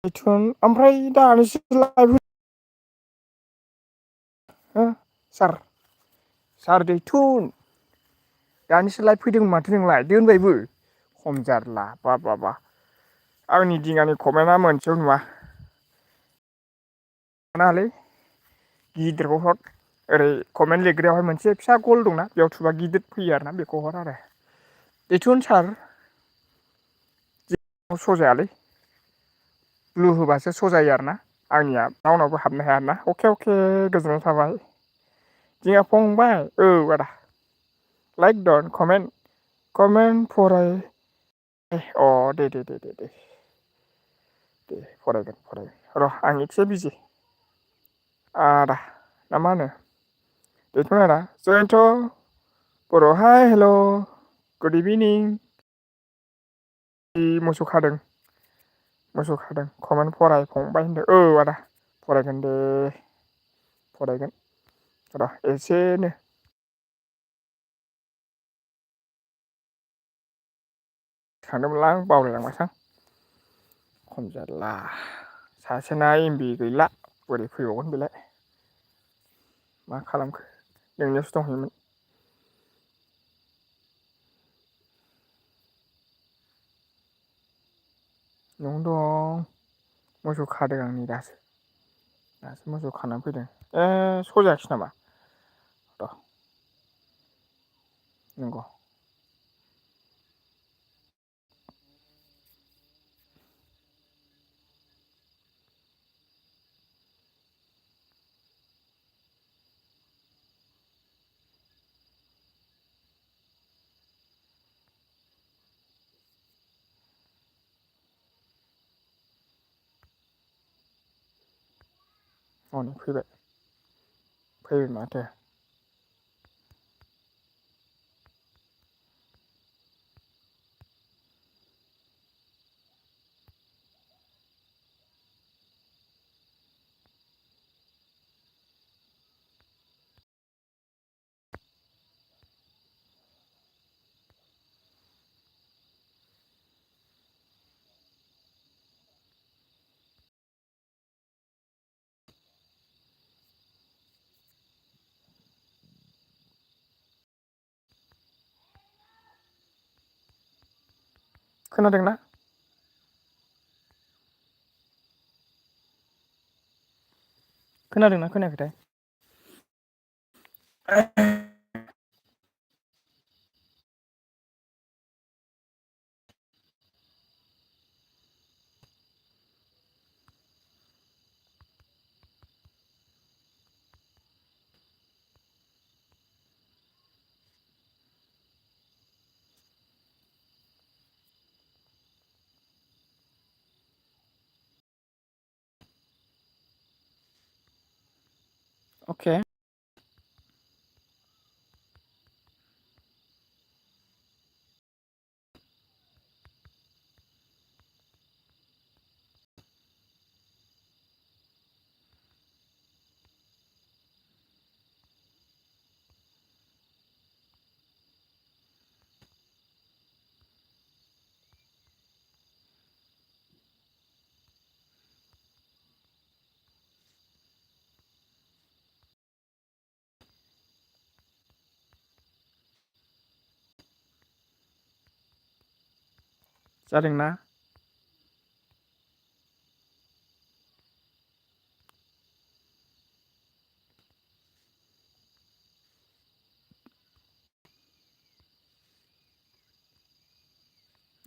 मिथुन ओमफ्राय दानोसो लाइभ हो सार दैथुन दानिसो लाइभ फैदोंमोन माथो नोंलाय दोनबायबो खम जारला बा आंनि दिङानि कमेन्टआ मोनसेयाव नुवा नाङालै गिदिरखौ हर ओरै कमेन्ट लिरग्रायावहाय मोनसे फिसा गल दंना बेयाव थुबा गिदिर फैयो आरोना बेखौ हर आरो दैथुन सार स'जायालै ब्लु होबासो स' जायो आरोना आंनिया रावनावबो हाबनो हाया आरोना अके गोजोननाय थाबाय दिङा फंबाय औ आदा लाइक डन कमेन्ट फराय अ दे फरायगोन र' आं एसे बिजि आदा ना मा होनो दैथुन आदा जयन्त बर' हाय हेल' गुड इभिनिं मोसौ खादों कमेन्ट फराय फंबाय होनदों औ आदा फरायगोन दे फरायगोन र' एसेनो थांदोंमोनलां बावलायलांबायसां खम जारला सासेना एमबि गैला बोरै फैबावगोन बेलाय मा खालामखो नोंनियावसो दंहैयोमोन न'आवनो दं मोसौ खादों आं नै दासो मोसौ खानानै फैदों स'जायाखिसै नामा र' नंगौ हनै फैबाय माथो खोनादोंना खोनादोंना खोनायाखैथाय अके जादोंना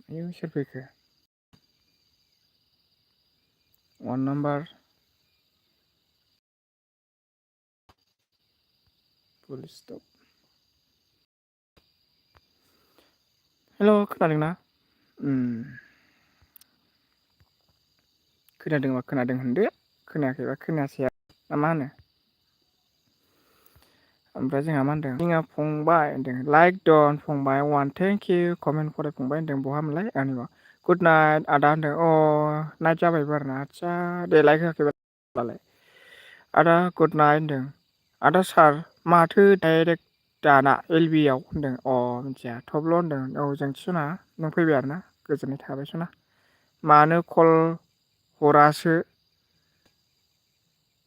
आयौ सोर फैखो वान नाम्बार फुल स्टप हेल' खोनादोंना खोनादोंबा खोनादों होनदो खोनायाखैबा खोनायासै ना मा होनो ओमफ्राय जोंहा मा होनदों जोंहा फंबाय होनदों लाइक दन फंबाय वान थेंक इउ कमेन्ट फराय फंबाय होनदों बहामोनलाय आंनिबा गुड नाइट आदा होनदों नाइट जाबायबो आरोना आदसा दे लाइक होआखैबालाय आदा गुड नाइट होनदों आदा सार माथो डाइरेक्ट दाना एलबि आव होनदों मिथिया थब्ल' होनदों जोंथि सना नों फैबाय आरोना गोजोननाय थाबाय सना मानो कल हरासो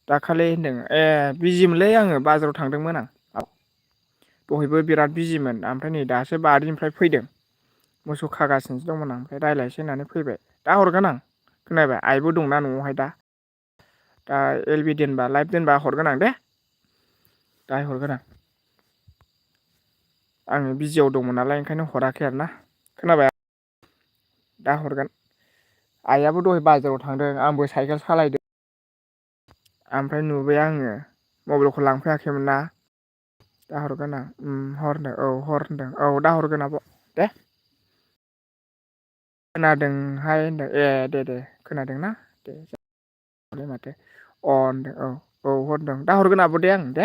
दाखालि होनदों बिजिमोनलै आङो बाजाराव थांदोंमोन आं दहायबो बिराद बिजिमोन ओमफ्राय नै दासो बारिनिफ्राय फैदों मोसौ खागासिनोसो दंमोन आं ओमफ्राय रायज्लायनोसै होननानै फैबाय दा हरगोन आं खोनाबाय आइबो दंना न'आवहाय दा एलबि दोनबा लाइभ दोनबा हरगोन आं दे दाहाय हरगोन आङो बिजियाव दंमोन नालाय ओंखायनो हराखै आरोना खोनाबाय दा हरगोन आइयाबो दहाय बाजाराव थांदों आंबो साइकेल सालायदों ओमफ्राय नुबाय आङो मबाइलखौ लांफैयाखैमोन ना दा हरगोन आं हर होनदों औ हर होनदों औ दा हरगोन आब' दे खोनादोंहाय होनदों दे खोनादोंना दे माथो होनदों औ हरदों दा हरगोन आब' दे आं दे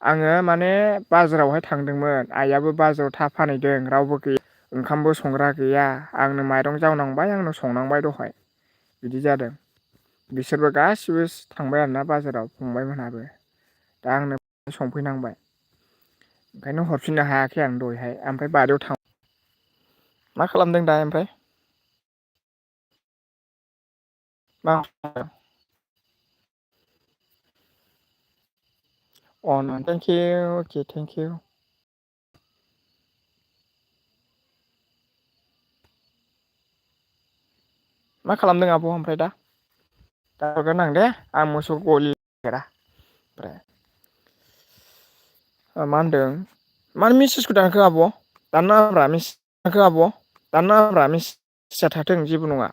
आङो माने बाजारावहाय थांदोंमोन आइयाबो बाजाराव था फानहैदों रावबो गैया ओंखामबो संग्रा गैया आंनो माइरं जावनांबाय आंनो संनांबाय दहाय बिदि जादों बिसोरबो गासिबो थांबाय आरोना बाजाराव फंबायमोनहाबो दा आंनो संफैनांबाय ओंखायनो हरफिननो हायाखै आं दहायहाय ओमफ्राय बारियाव थां मा खालामदों दा ओमफ्राय मा थेंकिउ अके थेंकिउ मा खालामदों आब' ओमफ्राय दा हरगोन आं दे आं मोसौ गलि ओमफ्राय मा होनदों मानो मेसेजखौ दानखो आब' दाननाङाब्रा दानखो आब' दाननाङाब्रा मेसेजा थाथों जेबो नङा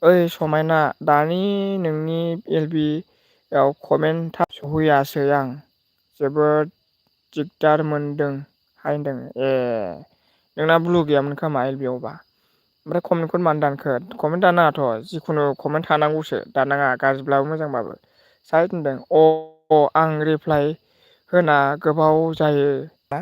ओइ समायना दानि नोंनि एलबि आव कमेन्ट सहैयासै आं जोबोद दिगदार मोनदों हाय होनदों नोंना ब्लु गैयामोन खोमा एल बि आवबा ओमफ्राय कमेन्टखौनो मानो दानखो कमेन्ट दानाङाथ' जिखुनु कमेन्ट थानांगौसो दानाङा गाज्रिब्लाबो मोजांबाबो साइद होनदों आं रिप्लाय होना गोबाव जायो हा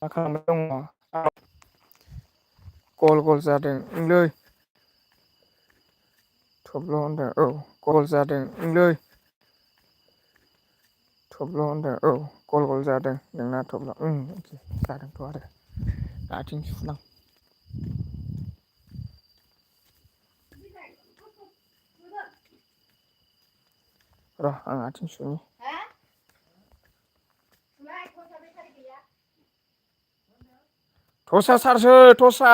मा खालामबाय दङ गल गल जादोंलै थब्ल' होनदों औ गल जादों नोंलै थब्ल' होनदों औ गल गल जादों नोंना थब्ल' जादोंथ' आरो आथिं सुनां र' आं आथिं सुनि थसा सारसो थसा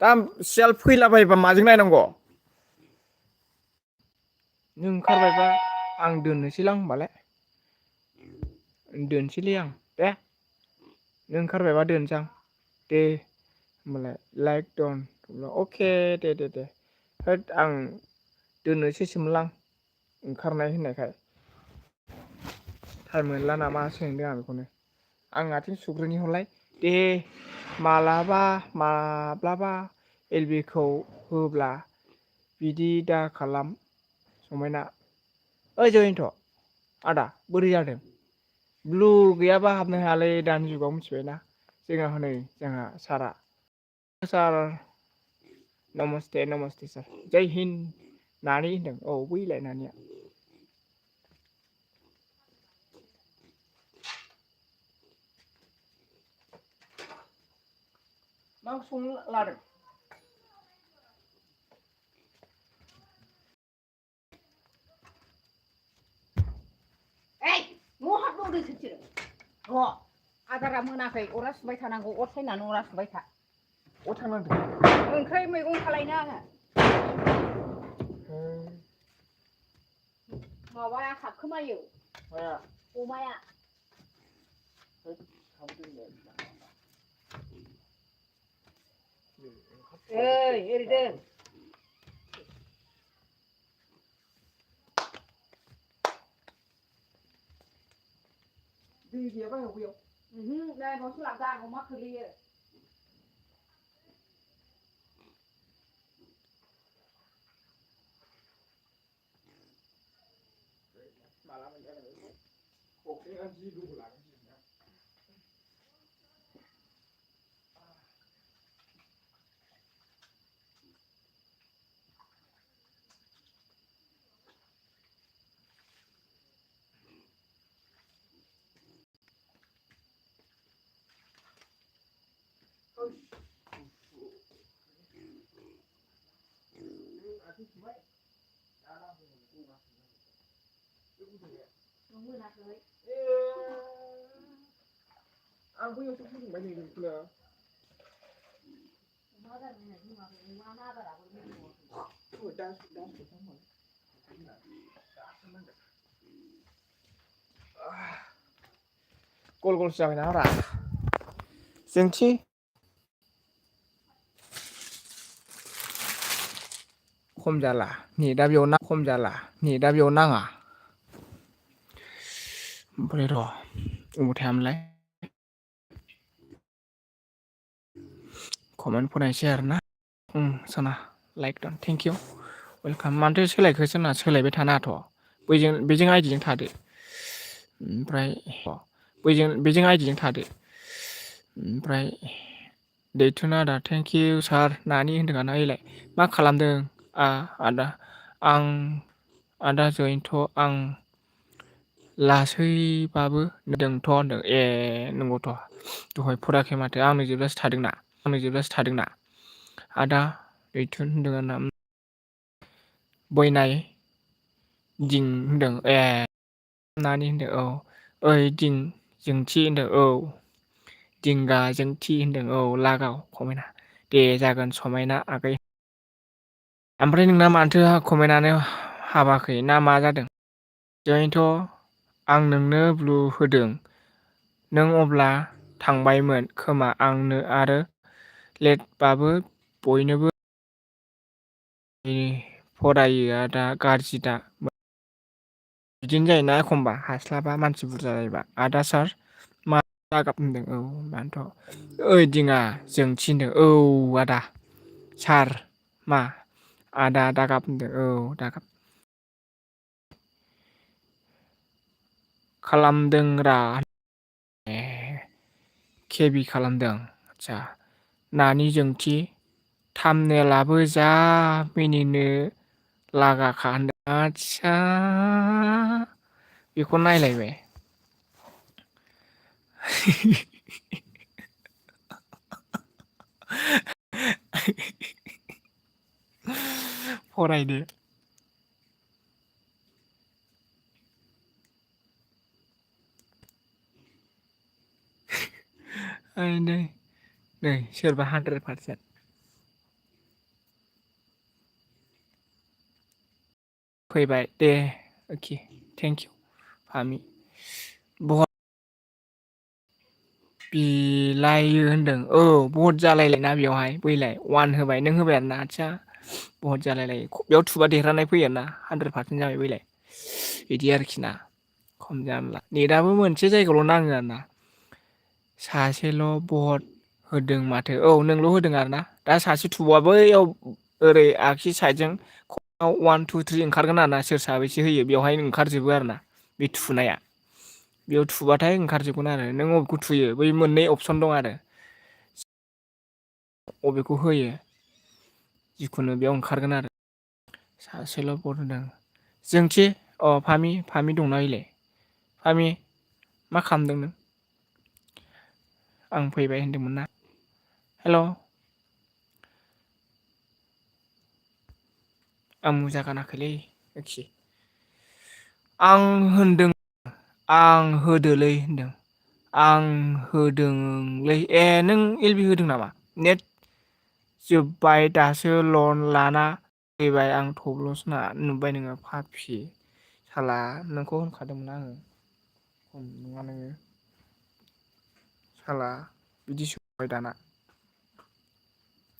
दा सियाल फैलाबायोबा माजों नायनांगौ नों ओंखारबायबा आं दोननोसैलां होनबालाय दोनसैलै आं दे नों ओंखारबायबा दोनसै आं दे होमबालाय लाइक दन अके दे होद आं दोननोसैसोमोनलां ओंखारनाय होननायखाय टाइम मोनला नामासो नंदों आं बेखौनो आं आथिं सुग्रोनि हरलाय दे माब्लाबा एलबिखौ होब्ला बिदि दा खालाम समायना ओइ जयन्त आदा बोरै जादों ब्लु गैयाबा हाबनो हायालै दानि जुगाव मिथिबायना जोंहा हनै जोंहा सारा सार नमस्ते नमस्ते सार जै हिन्द नानि होनदों औ बैलाय नानिया मा ओंख्रि संनो लादों न' हाबबावदों सोरथो आदारा मोनाखै अरा सुबाय थानांगौ अर सायनानै अरा सुबाय था अर थांनांदों ओंख्रि मैगं खालायनो आङो माबाया हाबखोमायो माया अमाया ओइ ओरै दोन दै गैया बायहाव बैयाव नै बावसो लाबोदां अमा खोग्लैयो आं बैयावसो फुदुंबाय नै बेखौनो गल गलसो जाबायना रा जोंथि खम जाला नेटआ बेयाव नाङा ओमफ्राय र' अबाव थायामोनलाय कमेन्ट फरायनोसै आरोना सना लाइक दं थेंक इउ वेलकाम मानोथो सोलायखो जोंना सोलायबाय थानो हाथ' बेजों आइडिजों थादो ओमफ्राय बेजों आइडिजों थादो ओमफ्राय दैथुन आदा थेंक इउ सार नानि होनदों आना एलाय मा खालामदों आदा आं आदा जयन्त आं लासैबाबो नुदोंथ' होनदों ए नंगौथ' दहाय फरायाखै माथो आंनो जोबजासे थादोंना आदा दैथुन होनदों आंना बयनाय दिं होनदों ए नानि होनदों औ ओइ दिं जोंथि होनदों औ दिंगा जोंथि होनदों औ लागाव खमायना दे जागोन समायना आगै ओमफ्राय नोंना मानोथो कमेन्टआनो हाबाखै ना मा जादों जयन्त आं नोंनो ब्लु होदों नों अब्ला थांबायमोन खोमा आंनो आरो लेटबाबो बयनोबो फरायो आदा गाज्रि दा बिदिनो जायोना एखमबा हास्लाबा मानसि बुरजा जायोबा आदा सार मा दागाब होनदों औ मानोथ' ओइ दिङा जोंथि होनदों औ आदा सार मा आदा दागाब होनदों औ दागाब खालामदों रा ए केबि खालामदों आदसा नानि जोंथि थामनेलाबो जा मिनिनो लागाखा होनदों आदसा बेखौ नायलायबाय फरायदो नै सोरबा 100% फैबाय दे अके थेंक इउ फामि बहा बिलायो होनदों औ बहुत जालायलायना बेवहाय बैलाय 1 होबाय नों होबाय आरोना आदसा बहुत जालायलायो बेयाव थुबा देरहानाय फैयो ना 100% जाबाय बैलाय बिदि आरोखि ना खम जामला नेटआबो मोनसे जायगायावल' नाङो आरोना सासेल' बहत होदों माथो औ नोंल' होदों आरो ना दा सासे थुबावा बैयाव ओरै आगसि साइदजों 1 2 3 ओंखारगोन आरोना सोर साबैसे होयो बेवहायनो ओंखारजोबो आरोना बे थुनाया बेयाव थुबाथाय ओंखारजोबगोन आरो नों अबेखौ थुयो बै मोननै अपसन दं आरो अबेखौ होयो जिखुनु बेयाव ओंखारगोन आरो सासेल' भट होदों जोंथि अ फामि दंना एलाय फामि मा खालामदों नों आं फैबाय होनदोंमोन ना हेल' आं मोजां गानाखैलै एखि आं होनदों आं होदोलै होनदों आं होदोंलै ए नों एल बि होदों नामा नेट जोब्बाय दासो लन लाना फैबाय आं थब्ल'सोना नुबाय नोङो फाफि साला नोंखौ होनखादोंमोन आङो खम नङा नोङो साला बिदि सोबाय दाना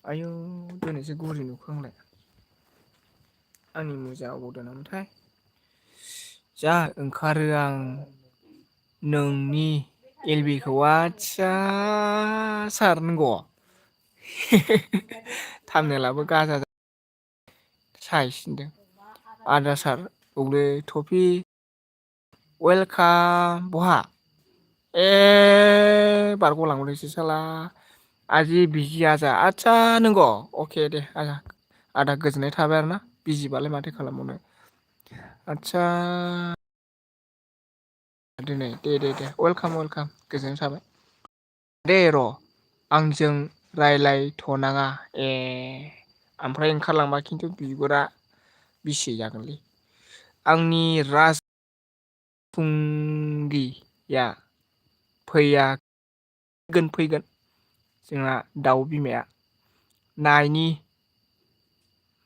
आयौ दिनैसो गुरि नुखो आंलाय आंनि मोजां अबाव दोननामोनथाय जा ओंखारो आं नोंनि एल बिखौ आदसा सार नंगौ थामनेलाबो गाजा साइस होनदों आदा सार औलै टफि वेलकाम बहा ए बारग'लांबायसो साला आजि बिजि आजा आदसा नंगौ अके दे आदा गोजोननाय थाबाय आरोना बिजिबालाय माथो खालामबावनो आदसा दिनै दे वेलकाम गोजोननाय थाबाय दे र' आंजों रायलायथ'नाङा ए ओमफ्राय ओंखारलांबा खिन्थु बिगुरा बिसि जागोनलै आंनि राज जाफुंगिया फैगोन जोंना दाउ बिमाया नायनि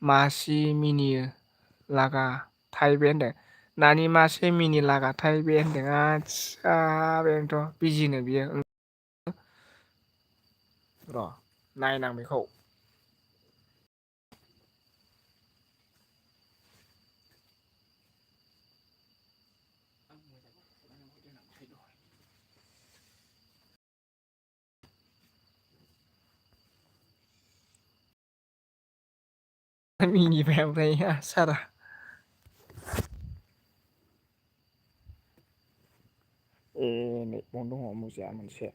मासे मिनियो लागा थाइबे होनदों नानि मासे मिनि लागा थाइबे होनदों आदसा बेनोथ' बिजिनो बियो र' नायनां बेखौ मिनिबाय ओमफ्राय सारा नै बाव दङ मुजाया मोनसे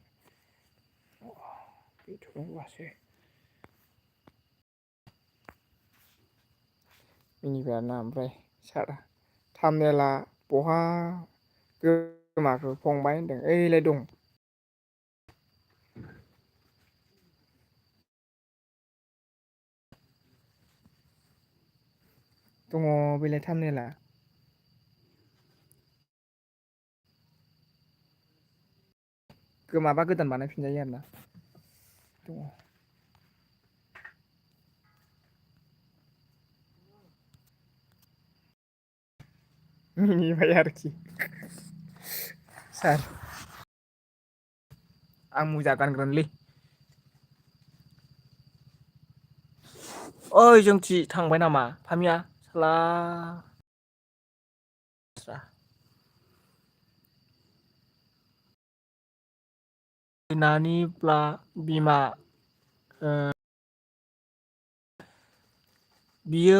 बेथ' दंबासो मिनिबाय आरोना ओमफ्राय सारा थामनेला बहा गोमाखो फंबाय होनदों ओइलाय दं दङ बेलाय थामनेला गोमाबा गोदान बानायफिनजायो आरोना दङ मिनिबाय आरोखि सार आं मुजा गानग्रानोलै ओइ जोंथि थांबाय नामा फामिया साला नानि बिमा बियो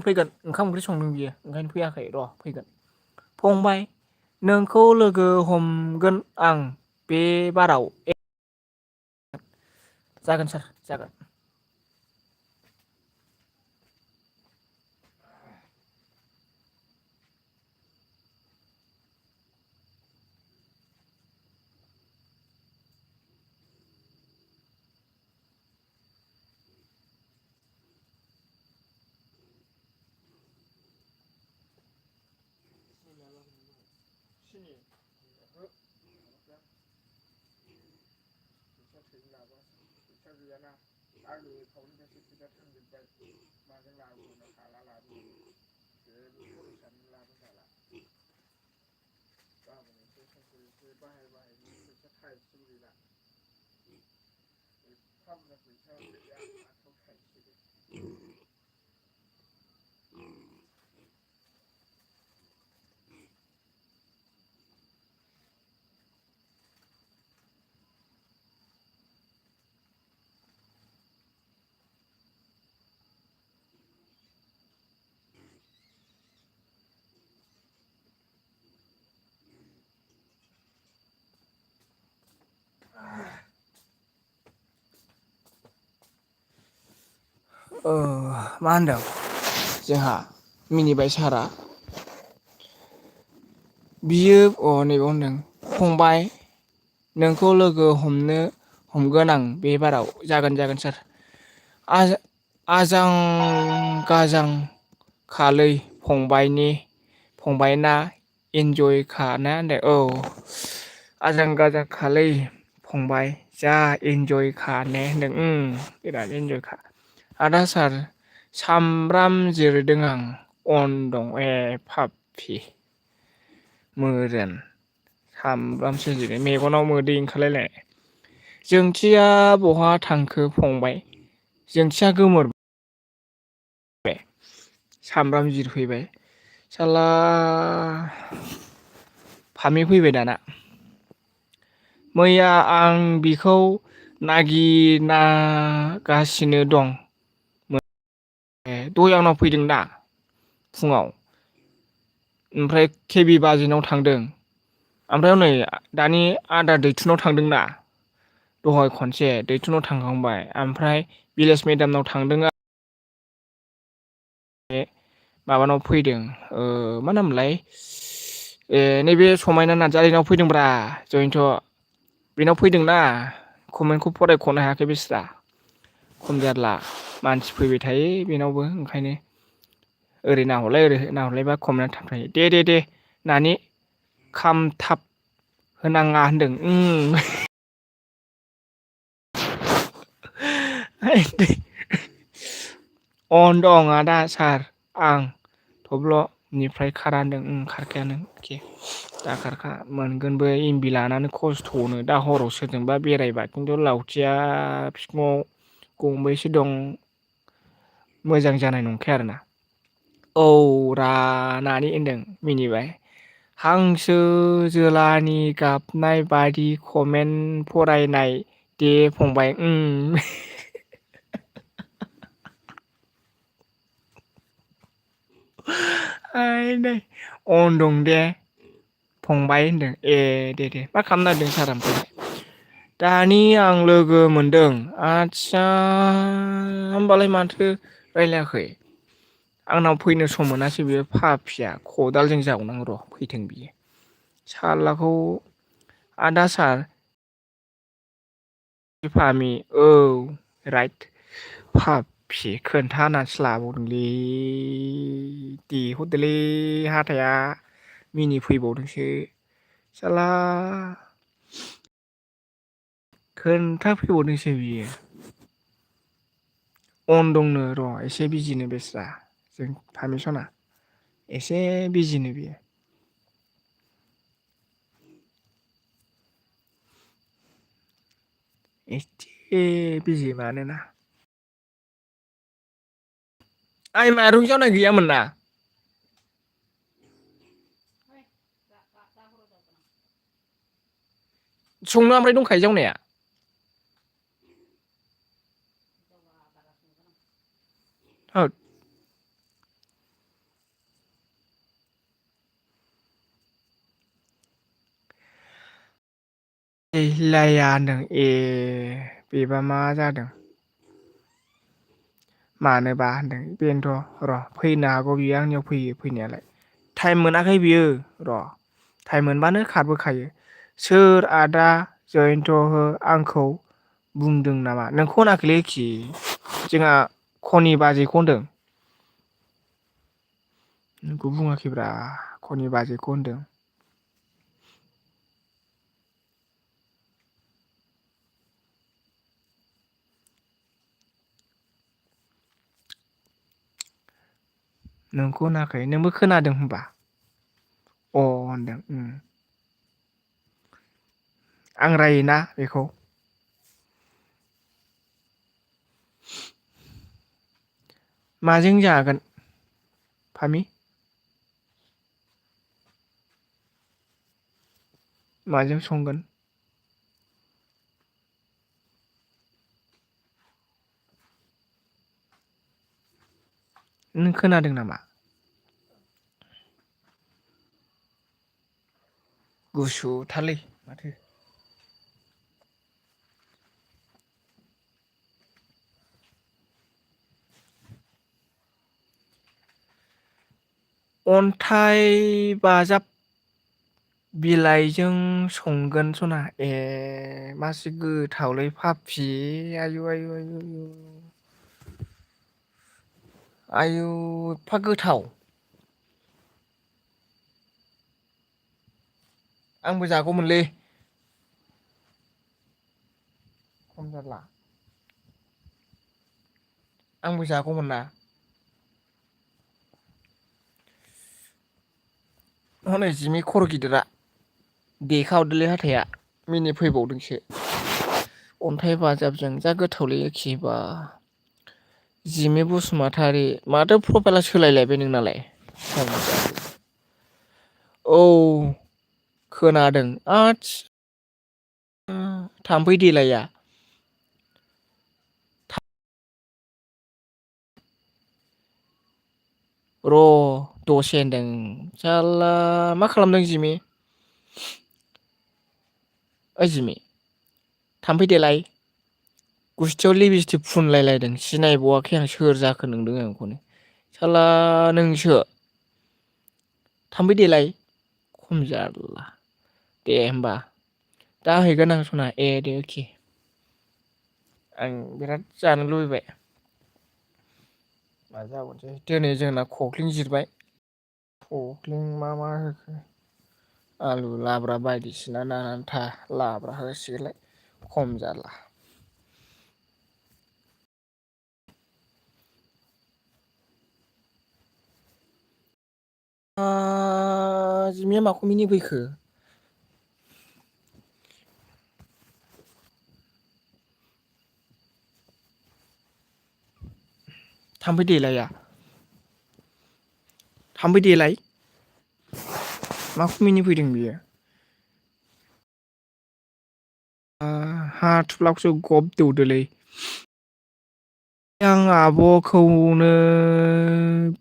फैगोन ओंखाम ओंख्रि संदों बियो ओंखायनो फैयाखै र' फैगोन फंबाय नोंखौ लोगो हमगोन आं बे बाराव जागोन सार जागोन गैयाना आंनि एकाउन्टनिफ्रायसो फैसा थांजोबबाय माजों लाबोनो हाला लाबोनो जेबो फैसानो लाबोनो हाला गाबोन एसे समफोर एसे बाहाय फैसा थाइसेबो गैला एफा बुरजा फैसा गैया आखायाव थाइसेबो मा होनदों जोंहा मिनिबाय सारा बियो नैबाव होनदों फंबाय नोंखौ लोगो हमगोन आं बे बाराव जागोन सार आजां गाजां खालै फंबायना इन्जय खाना होनदों औ आजां गाजां खालै फंबाय जा इन्जय खा ने होनदों बिराद इन्जय खा आदा सार सामब्राम जिरदों आं अन दं फाफि मोदोन सामब्रामसो जिरो मेगनाव मोदै ओंखारलायनाय जोंथिया बहा थांखो फंबाय जोंथिया गोमोर सामब्राम जिरफैबाय साला फामि फैबाय दाना मैया आं बिखौ नागिरगासिनो दं दहाय आंनाव फैदों दा फुङाव ओमफ्राय केबि बाजैनाव थांदों ओमफ्राय हनै दानि आदा दैथुनाव थांदोंना दहाय खनसे दैथुनाव थांखांबाय ओमफ्राय भिलेज मेदामनाव थांदों बे माबानाव फैदों मा नामलाय नैबे समायना नार्जारिनाव फैदोंब्रा जयन्त बेनाव फैदोंना कमेन्टखौ फरायख'नो हायाखै बेस्रा खम जारला मानसि फैबाय थायो बेनावबो ओंखायनो ओरै नाहरलाय ओरै नाहरलायबा कमेन्टआ थाबथायो। दे नानि खामथाब होनाङा होनदों। अन दं आदा सार आं थब्ल'निफ्राय खारा होनदों। खारखायानो दा खारखा मोनगोनबो एमबि लानानै खस्थ'नो दा हराव सोरजोंबा बेरायबा खिन्थु लावथिया बिखुङाव गंबैसो दं मोजां जानाय नंखाया आरोना। औ रा नानि होनदों मिनिबाय। हांसो जोलानि गाबनाय बादि कमेन्ट फरायनाय दे फंबाय। अन दं दे फंबाय होनदों। दे मा खालामनो नागिरदों सार ओमफ्राय? दानि आं लोगो मोनदों। आदसा होमबालाय माथो रायलायाखै? आंनाव फैनो सम मोनासै बेयो फाफिया खदालजों जावनां र' फैथों बियो। सालाखौ आदा सार फामि औ राइट फाफि खोन्थानानैसो लाबावदोंलै देहरदोलै हाथाया मिनिफैबावदोंसो साला खोन्थाफैबावदोंसो बियो। अन दंनो र' एसे बिजिनो बेस्रा जों फामि सना एसे बिजिनो बियो। एसे बिजि मानोना आइ माइरं जावनाय गैयामोन ना? संनो ओमफ्राय दंखायो जावनाया? होद लाया होनदों बेबा मा जादों? मानोबा होनदों बेनोथ' र' फैनो हागौ बियो आंनियाव फैयो फैनायालाय। टाइम मोनाखै बियो र' टाइम मोनबानो खारबोखायो। सोर आदा जयन्त हो आंखौ बुंदों नामा? नोंखौ होनाखैलै खि जोंहा खनि बाजैखौ होनदों। नोंखौ बुङाखैब्रा खनि बाजैखौ होनदों। नोंखौ होनाखै नोंबो खोनादों होनबा? होनदों। आं रायोना बेखौ। माजों जागोन फामि? माजों संगोन? नों खोनादों नामा? गुसुथारलै माथो। अन्थाइ बाजाब बिलाइजों संगोन सना मासे गोथावलै फाफि आयु आयु एफा गोथाव। आंबो जागौमोनलै। खम जारला आंबो जागौमोन ना। हनै जिमि खर' गिदिरा देखा हरदोंलै हाथाया मिनि फैबावदोंसो। अन्थाइ बाजाबजों जा गोथावलै एखे बा जिमि बसुमतारी माथो प्रफाइला सोलायलायबाय नोंनालाय? औ खोनादों थाम्फै देलाया र' दसे होनदों साला मा खालामदों जिमि? ओइ जिमि थाम्फै देलाय गुस्थियाव लिबिस्टिब फुनलायलायदों सिनायबावाखै आं सोर जाखो नंदों आं बेखौनो साला नोंसो थाम्फै देलाय खम जारला दे होमबा दा हैगोन आं सना दे अके आं बिराद जानो लुबैबाय मा जाबावनोसै दिनै जोंना खख्लिं जिरबाय। खख्लिं मा होखो आलु लाब्रा बायदिसिना नानान्था लाब्रा होसिगोनलाय खम जाला। जिमिया माखौ मिनिफैखो? थाम्फै देलाया थाम्फै देलाय माखौ मिनिफैदों बियो? हाथफ्लाखौसो गब दौदोलै। आं आब'खौनो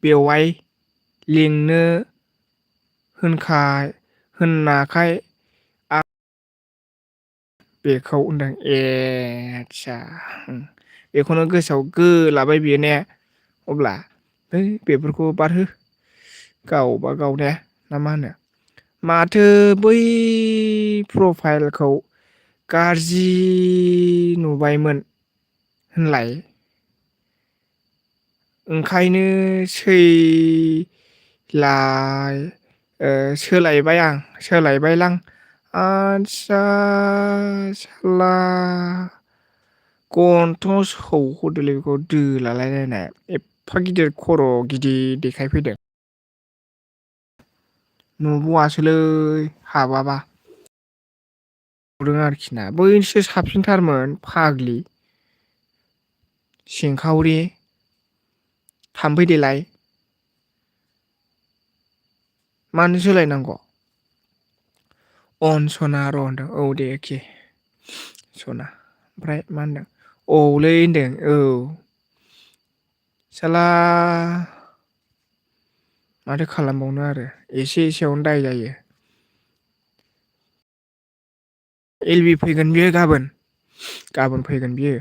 बेवाय लिंनो होननाखाय बेखौ होनदों ए आदसा बेखौनो गोसोआव गोलाबाय बियो ने अब्ला है बेफोरखौ बारहो गावबा गाव ने ना मा होनो माथो बै प्रफाइलखौ गाज्रि नुबायमोन होनलाय ओंखायनो सोलायबायलां आदसा साला गन्थंआव सौहरदोलै बेखौ दोलालायलायनाय एफा गिदिर खर' गिदिर देखायफैदों। नुबावासोलै हाबाबा नुदों आरोखि ना बैसो साबसिनथारमोन फाग्लि सिंखावरि थाम्फै देलाय मानो सोलायनांगौ अनसना र' होनदों औ दे एखे सना ओमफ्राय मा होनदों औलै होनदों औ साला माथो खालामबावनो आरो एसे एसेयावनो दाय जायो। एल बि फैगोन बियो गाबोन फैगोन बियो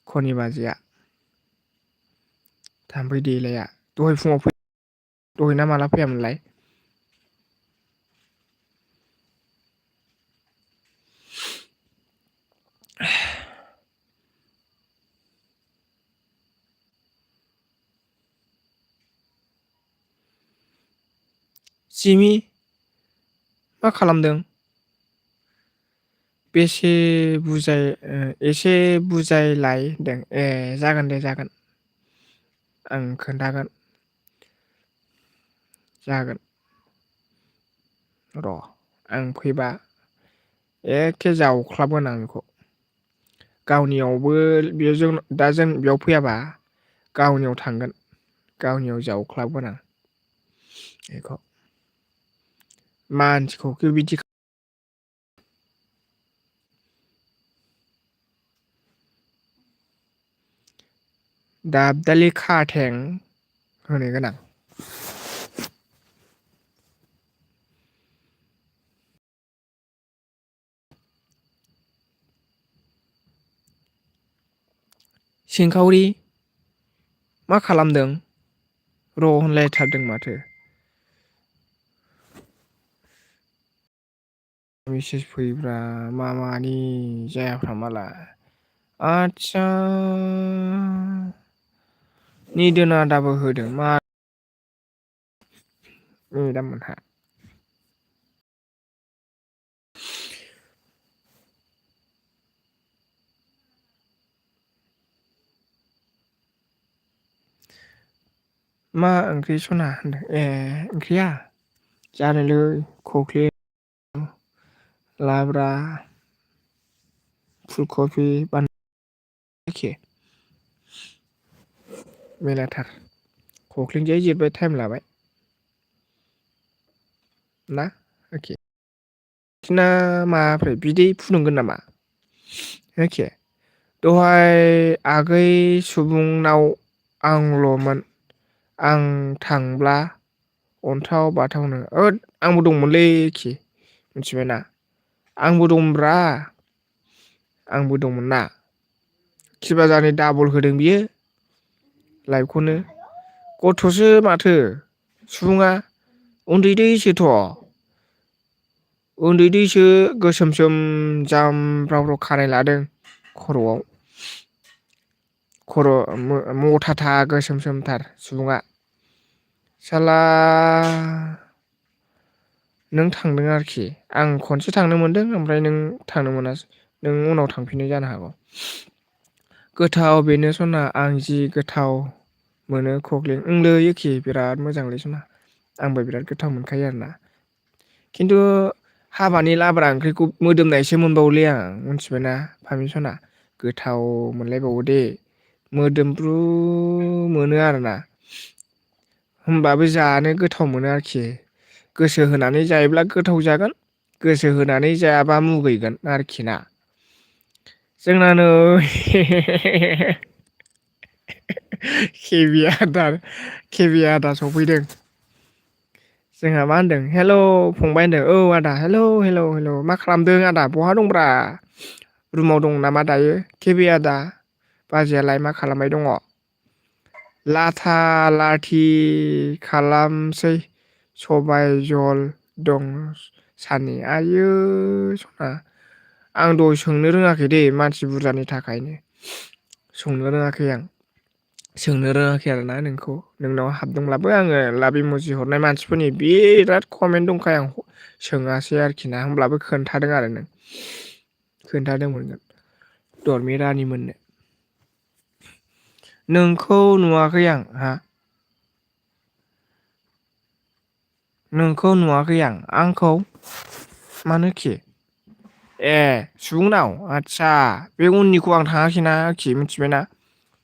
खनि बाजैया थाम्फै देलाया दहाय फुङाव दहाय ना माला फैयामोनलाय सिमि मा खालामदों बेसे एसे बुजायलाय होनदों ए जागोन दे जागोन आं खोन्थागोन जागोन र' आं फैबा एखे जावख्लाबगोन आं बेखौ गावनियावबो दा जों बेयाव फैयाबा गावनियाव थांगोन गावनियाव जावख्लाबगोन आं बेखौ मानसिखौ बिदि दाबदालि खाथें होनो गोनां सिंखावरि मा खालामदों र' होनलायथारदों माथो मेसेज फैब्रा मानि जायाफ्रा मालाय आदसा निदोना दाबो होदों मा मेदामोनहा मा ओंख्रि सना होनदों ए ओंख्रिया जानोलै खख्लिं लाब्रा फुलकबि बानलु एखे मेलाथार खख्लिंजों जिरबाय टाइम लाबाय ना एखे बिसिना माब्रै बिदै फुदुंगोन नामा एखे दहाय आगै सुबुंनाव आंल'मोन आं थांब्ला अन्थाव बाथावनो आंबो दंमोनलै एखे मिथिबायना आंबो दंब्रा आंबो दंमोन ना खिबाजानि डाबल होदों बियो लाइभखौनो गथ'सो माथो सुबुङा उन्दै दैसोथ' उन्दै दैसो गोसोमसोम जामब्राव खानाय लादों खर'आव खर' मथाथा गोसोम सोमथार सुबुङा साला नों थांदों आरोखि आं खनसे थांनो मोनदों ओमफ्राय नों थांनो मोनासै नों उनाव थांफिननाय जानो हागौ गोथाव बेनो सना आं जि गोथाव मोनो खख्लिं ओंलै एखे बिराद मोजांलै सना आंबो बिराद गोथाव मोनखायो आरोना खिन्थु हाबानि लाब्रा ओंख्रिखौ मोदोमनायसो मोनबावोलै आं मिथिबायना फारमिसना गोथाव मोनलायबावो दे मोदोमफ्रु मोनो आरोना होमबाबो जानो गोथाव मोनो आरोखि गोसो होनानै जायोब्ला गोथाव जागोन गोसो होनानै जायाबा मुगैगोन आरोखि ना जोंना नै केबि आदा सफैदों जोंहा मा होनदों हेल' फंबाय होनदों औ आदा हेलौ हेलौ हेलौ मा खालामदों आदा बहा दंब्रा रुमाव दं नामा दायो केबि आदा बाजैयालाय मा खालामबाय दङ लाथा लाथि खालामसै सबाय जल दं सानि आयै सना आं दहाय सोंनो रोङाखै दे मानसि बुरजानि थाखायनो संनो रोङाखै आं सोंनो रोङाखै आरोना नोंखौ नोंनाव हाबदोंब्लाबो आङो लाब इमजि हरनाय मानसिफोरनि बिराद कमेन्ट दंखायो आं सोङासै आरोखि ना होमब्लाबो खोन्थादों आरो नों खोन्थादोंमोन दरमि रानि मोननो नोंखौ नुवाखै आं हा नोंखौ नुवाखै आं आंखौ मानोखि ए सुबुंनाव आदसा बे उननिखौ आं थाङाखैना आरोखि मिथिबायना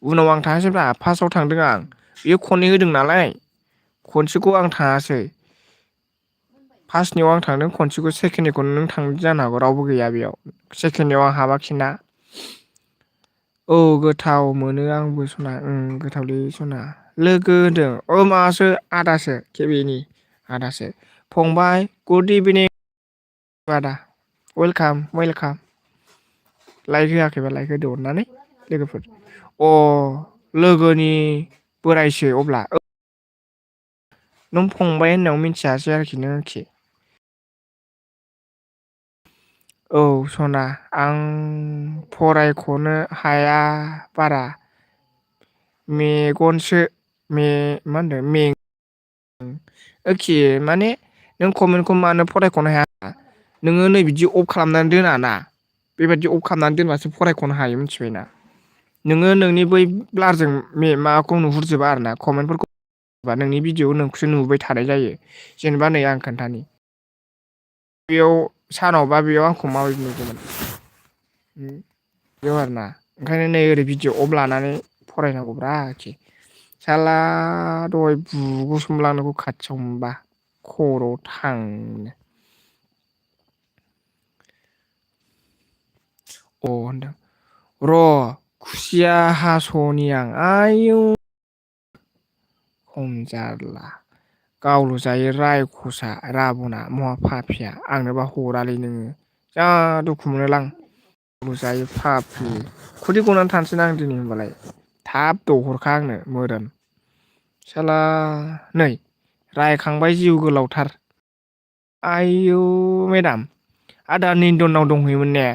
उनाव आं थाङासैब्रा फार्स्टआव थांदों आं बेयो खननै होदों नालाय खनसेखौ आं थाङासै फार्स्टनियाव आं थांदों खनसेखौ सेकेणडनिखौ नों थांदों जानो हागौ रावबो गैया बेयाव सेकेणडनियाव आं हाबाखिना औ गोथाव मोनो आंबो सना गोथावलै सना लोगो होनदों अ माबासो आदासो केबिनि आदासो फंबाय गुड इभिनिं आदा वेलकाम वेलकाम लाइक होआखैबा लाइक होदो अननानै लोगोफोर अ लोगोनि बोरायसो अब्ला नों फंबाय होननायाव मिथियासै आरोखि नों आरोखि औ सना आं फरायख'नो हाया बारा मेगनसो मा होनदों ओखे माने नों कमेन्टखौ मानो फरायख'नो हाया नोङो नै बिदि अफ खालामनानै दोना ना बेबायदि अफ खालामनानै दोनबासो फरायख'नो हायो मिथिबायना नोङो नोंनि बै ब्लारजों माबाखौ नुहुरजोबा आरोना कमेन्टफोरखौ नोंनि भिडिअ नोंखौसो नुबाय थानाय जायो जेनेबा नै आं खोन्थानि बेयाव सानावबा बेयाव आंखौ माबायदि नुगौमोन बेयाव आरोना ओंखायनो नै ओरै भिडिअ अफ लानानै फरायनांगौब्रा आरोखि साला दहाय बुगोसोमलांगौ खाथियाव मोनबा खर' थांनो अ होनदों र' खुसिया हास'नि आं आयौ खम जारला गावल' जायो रायख'सा राबना महा फाफिया आंनोबा हरालै नोङो जा दुखु मोनोलां जायो फाफ्रि खुदै गनानै थानोसै ना आं दिनै होनबालाय थाब दहरखा आंनो मोदोम साला नै रायखांबाय जिउ गोलावथार आयौ मेदाम आदा निन्दनाव दंहैयोमोन ने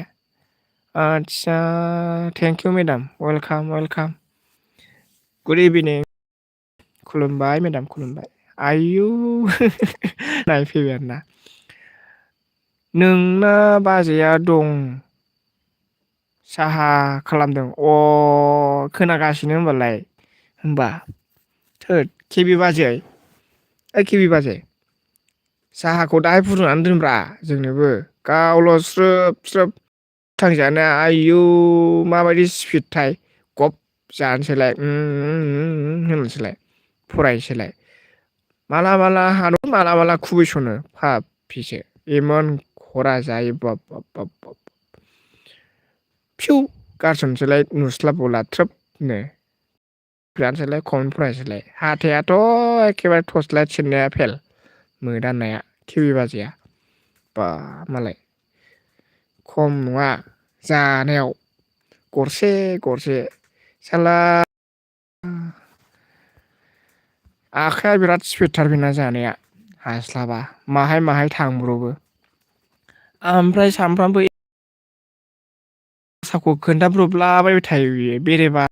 आदसा थेंकिउ मेदाम वेलकाम वेलकाम गुड इभिनिं खुलुमबाय मेदाम खुलुमबाय आयु नायफैबाय आरोना नोंना बाजैया दं साहा खालामदों अ खोनागासिनो होनबालाय होनबा थोद केबि बाजै ओइ केबि बाजै साहाखौ दाहाय फुदुंनानै दोनब्रा जोंनोबो गावल' स्रोब स्रोब थांजानो आयु माबायदि स्पिडथाय गब जानोसैलाय होनसैलाय फरायसैलाय माला माला हानो माला माला खुबैसनो फाफिसो इमान खरा जायो बाब बाब बाब बाब फिउ गारसनसैलाय नुस्लाबबावला थ्रोबनो जानोसैलाय कमेन्ट फरायसैलाय हाथायाथ' एखेबारे टर्सलाइट सेरनाया फेल मोदाननाया केबि बाजैया बा मालाय खम नङा जानायाव गरसे गरसे साला आखाइया बिराद स्पिडथार बेना जानाया हास्लाबा माहाय माहाय थांब्रबो ओमफ्राय सामफ्रामबो सावखौ खोन्थाब्रबलाबायबाय थायो बियो बेरेबा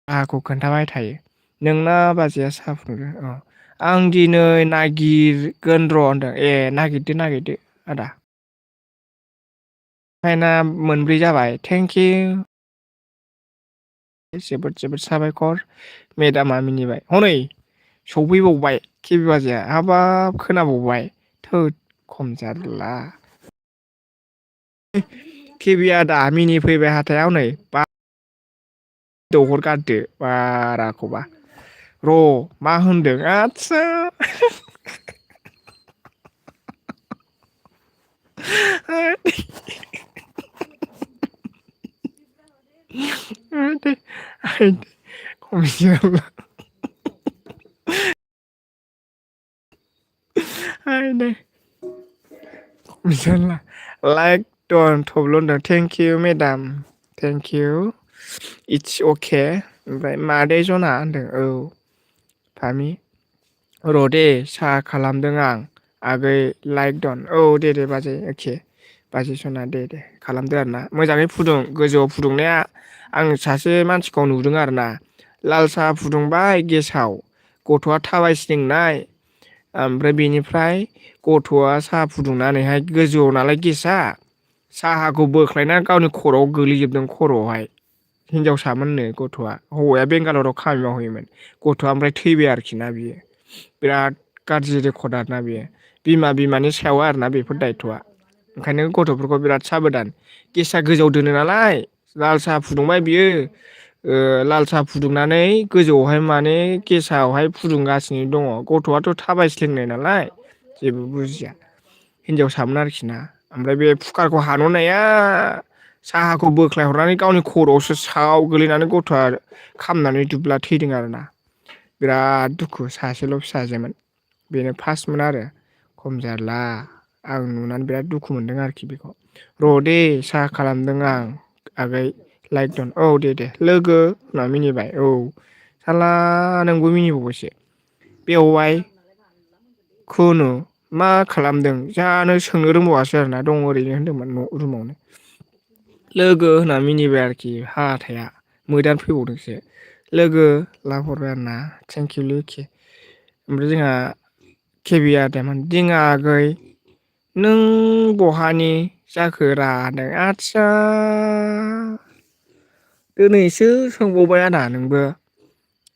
साहाखौ खोन्थाबाय थायो। नोंना बाजैया साहा फुदुंदों औ आं दिनै नागिरगोन र' होनदों ए नागिरदो आदा। टाइना मोनब्रै जाबाय थेंक इउ। जोबोद साबायखर मेदामा मिनिबाय हनै सफैबावबाय केबि बाजैया हाबाब खोनाबावबाय थोद खम जारला। केबि आदा मिनिफैबाय हाथायाव नै बा दौहरगारदो बाराखौबा र' मा होनदों आदसा खम जारला खम लाइक दन थब्ल' होनदों thank you madam thank you it's okay ओमफ्राय मादै जना होनदों औ फामि र' दे साहा खालामदों आं आगै लाइक दन औ दे बाजै अके बाजै सना दे खालामदो आरोना मोजाङै फुदुं गोजौआव फुदुंनाया आं सासे मानसिखौ नुदों आरोना लाल साहा फुदुंबाय गेसाव गथ'आ थाबायस्लिंनाय ओमफ्राय बेनिफ्राय गथ'आ साहा फुदुंनानैहाय गोजौआव नालाय गेसा साहाखौ बोख्लायना गावनि खर'आव गोलैजोबदों खर'आवहाय हिनजावसामोननो गथ'आ हौवाया बेंगालराव खामानि मावहैयोमोन गथ'आ ओमफ्राय थैबाय आरोखि ना बियो बिराद गाज्रि रेकर्ड आरोना बेयो बिमानि सायाव आरोना बेफोर दायथ'आ ओंखायनो गथ'फोरखौ बिराद साबधान गेसा गोजौआव दोनो नालाय लाल साहा फुदुंबाय बियो लाल साहा फुदुंनानै गोजौआवहाय माने गेसावहाय फुदुंगासिनो दङ गथ'आथ' थाबायस्लिंनाय नालाय जेबो बुजिया हिनजावसामोन आरोखि ना ओमफ्राय बे कुकारखौ हानहरनाया साहाखौ बोख्लायहरनानै गावनि खर'आवसो साव गोलैनानै गथ'आ खामनानै दुब्ला थैदों आरोना बिराद दुखु सासेल' फिसाजोमोन बेनो फार्स्टमोन आरो खम जारला आं नुनानै बिराद दुखु मोनदों आरोखि बेखौ र' दे साहा खालामदों आं आगै लाइक दन औ दे लोगो होनना मिनिबाय औ साला नोंबो मिनिबावबायसो बेवाइ खुनु मा खालामदों जानो सोंनो रोंबावासै आरोना दं ओरैनो होनदोंमोन न' रुमावनो लोगो होनना मिनिबाय आरोखि हाथाया मोदानो फैबावदोंसो लोगो लाब हरबाय आरोना थेंकिउ लोखि ओमफ्राय जोंहा केबि आदामोन दिङा आगै नों बहानि जाखोरा होनदों आदसा दिनैसो सोंबावबाय आदा नोंबो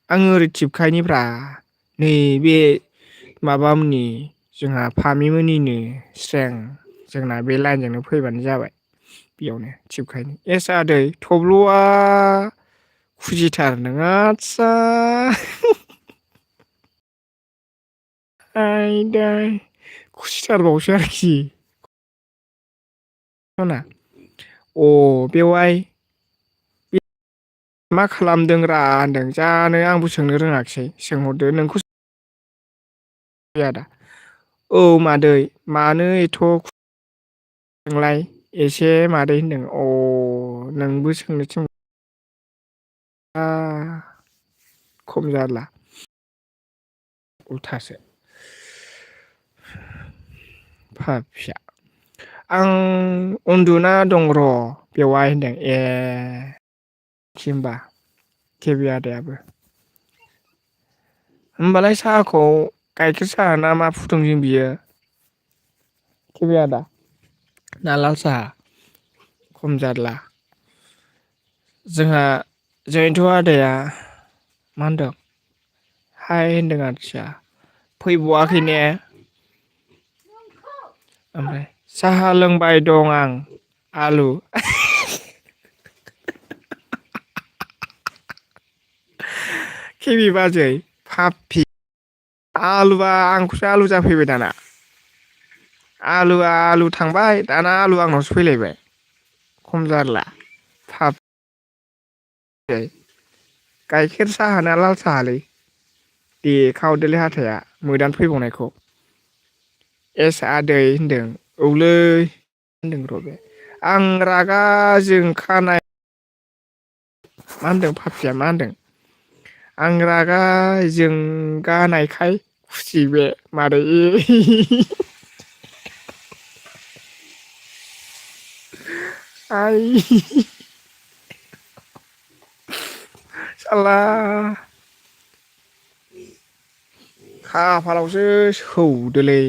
आङो ओरै थिबखायनिब्रा नैबे माबामोननि जोंहा फामिमोननिनो स्रें जोंना बे लाइनजोंनो फैबानो जाबाय बेयावनो थिबखायनि एस आदै थब्ल'आ खुजिथार नों आदसा आयदै खुसिथारबावसो आरोखि सना अ बेवाय मा खालामदों रा होनदों जानो आंबो सोंनो रोङाखिसै सोंहरदो नोंखौ आदा औ मादै मानो एथ' नोंलाय एसे मादै होनदों अ नोंबो सोंनो थिन खम जारला उल्थासो फाफिया आं उन्दुना दं र' बेवाइ होनदों ए होमबा केबि आदायाबो होमबालाय साहाखौ गाइखेर साहा ना मा फुदुंदों बियो केबि आदा ना लाल साहा खम जारला जोंहा जयन्त आदाया मा होनदों हाय होनदों आदसा फैबावआखै ने ओमफ्राय साहा लोंबाय दं आं आलु केबि बाजै फाफि आलुवा आंखौसो आलु जाफैबाय दाना आलुआ आलु थांबाय दाना आलु आंनावसो फैलायबाय खम जारला फाफ गाइखेर साहा ना लाल साहालै देखाहरदोलै हाथाया मोदानो फैबावनायखौ एस आदै होनदों औलै होनदों र' बे आं रागा जोंखानाय मा होनदों फाफिया मा होनदों आं रागा जोंगानायखाय खुसि बे मादै आइ साला खाफालावसो सौदोलै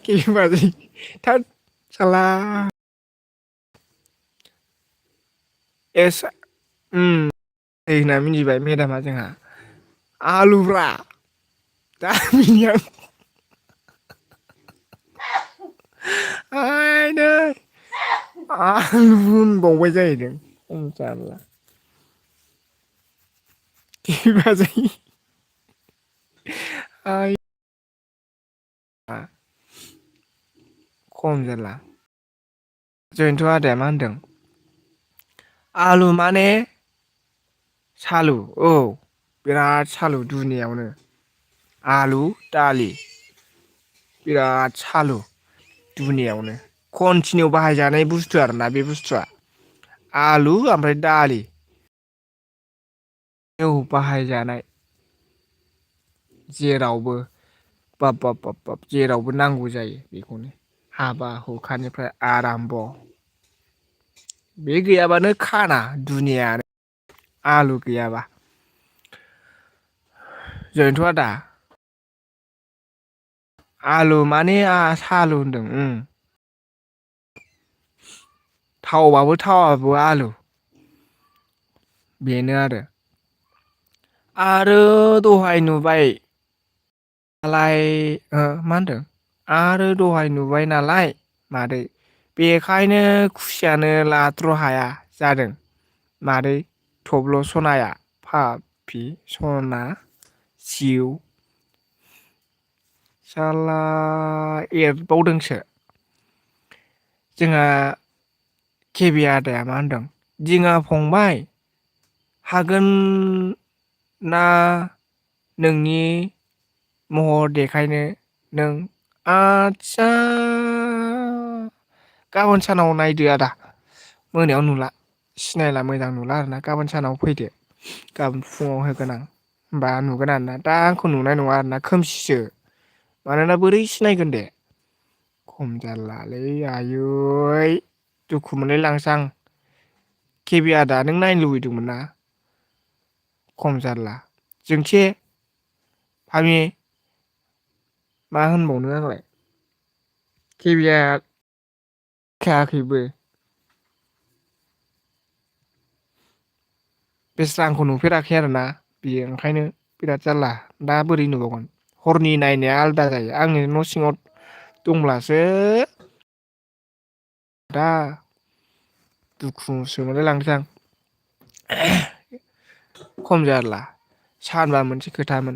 गिबाजै थोद साला एस होनना मिथिबाय मेदामा जोंहा आलुब्रा दा मिनिहां आइदै आलु होनबावबाय जाहैदों जारला गिबाजै आइ खम जारला जोंथ' आदाया मा होनदों आलु माने सालु औ बिराद सालु दुनियावनो आलु दालि बिराद सालु दुनियावनो कन्टिनिउ बाहायजानाय बुस्थु आरोना बे बुस्थुआ आलु ओमफ्राय दालि औ बाहायजानाय जेरावबो बाब जेरावबो नांगौ जायो बेखौनो हाबा हुखानिफ्राय आराम्भ' बे गैयाबानो खाना दुनियानो आलु गैयाबा जोंथ' आदा आलु माने सालु होनदों थावबाबो थावाबो आलु बेनो आरो दहाय नुबाय नालाय मा होनदों आरो दहाय नुबाय नालाय मादै बेखायनो खुसियानो लाथ्र' हाया जादों मादै थब्ल' सनाया फाफि सना जिउ साला एरबावदोंसो जोंहा केबि आदाया मा होनदों दिङा फंबाय हागोन ना नोंनि महर देखायनो नों आदसा गाबोन सानाव नायदो आदा मोनायाव नुला सिनायला मोजां नुला आरोना गाबोन सानाव फैदो गाबोन फुङाव होगोन आं होमबा नुगोन आरोना दा आंखौ नुनाय नङा आरोना खोमसिसो मानोना बोरै सिनायगोन दे खम जारलालै आयै दुखु मोनलाय लांसै आं केबि आदा नों नायनो लुबैदोंमोन ना खम जारला जोंथे फाग्लि मा होनबावनो आंलाय केबिया खायाखैबो बेस्रा आंखौ नुफेराखै आरोना बियो ओंखायनो बिराद जारला दा बोरै नुबावगोन हरनि नायनाया आलादा जायो आंनि न' सिङाव दंब्लासो दा दुखुसो मोनलाय लांसै आं खम जारला सानबा मोनसे खोथामोन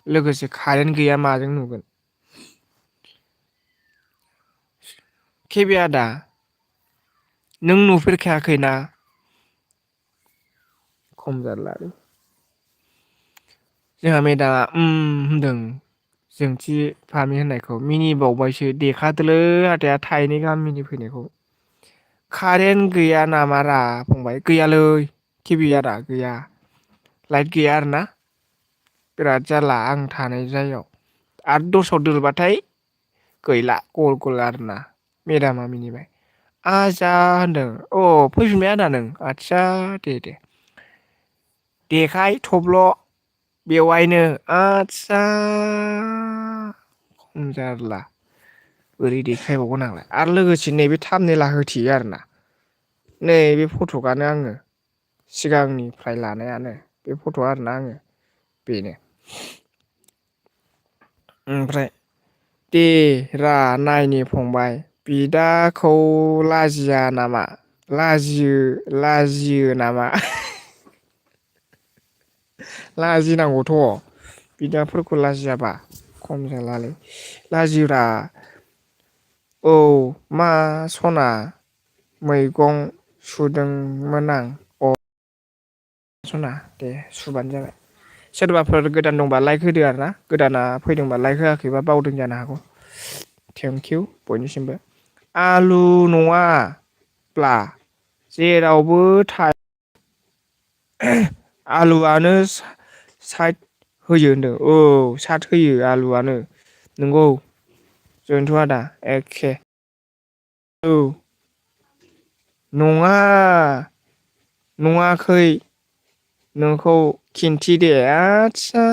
लोगोसे कारेन्ट गैया माजों नुगोन केबि आदा नों नुफेरखायाखैना खम जारलालै जोंहा मेदामा होनदों जोंथि फामि होननायखौ मिनिबावबायसो देखादोलै आदाया थाइनै गाहाम मिनि फैनायखौ कारेन्ट गैया नामारा फंबाय गैयालै केबि आदा गैया लाइट गैया आरोना बिराद जारला आं थानाय जायगायाव आरो दस्रायाव दोरबाथाय गैला गल गल आरोना मेदामा मिनिबाय आजा होनदों अ फैफिनबाय आदा नों आदसा दे देखाय थब्ल' बेवायनो आदसा खम जारला बोरै देखायबावगोन आंलाय आरो लोगोसे नैबे थामनेला होथेयो आरोना नैबे फटकआनो आङो सिगांनिफ्राय लानायानो बे फट'आ आरोना आङो बेनो ओमफ्राय दे रा नायनि फंबाय बिदाखौ लाजिया नामा लाजियो नामा लाजिनांगौथ' बिदाफोरखौ लाजियाबा खम जालालै लाजियोब्रा औ मा सना मैगं सुदोंमोन आं सना दे सुबानो जाबाय सोरबाफोर गोदान दंबा लाइक होदो आरो ना गोदाना फैदोंबा लाइक होआखैबा बावदों जानो हागौ थेंकिउ बयनिसिमबो आलु नङाब्ला जेरावबो थायो आलुआनो साइड होयो होनदों औ सात होयो आलुआनो नंगौ जयन्त आदा एखे औ नङा नङाखै नोंखौ खिन्थिदे आदसा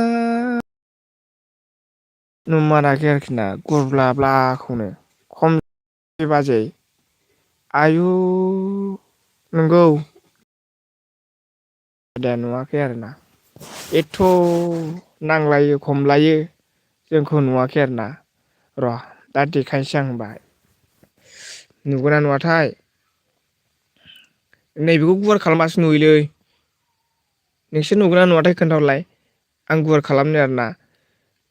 नुमाराखै आरोखि ना गुरब्लाब्लाखौनो खम बाजै आयु नंगौ दे नुवाखै आरोना एथ' नांलायो खमलायो जोंखौ नुवाखै आरोना र' दा देखायनोसै आं होनबा नुगोना नुवाथाय नैबेखौ गुवार खालामबासो नुयोलै नोंसोर नुगोना नुवाथाय खोन्थाहरलाय आं गुवार खालामनो आरोना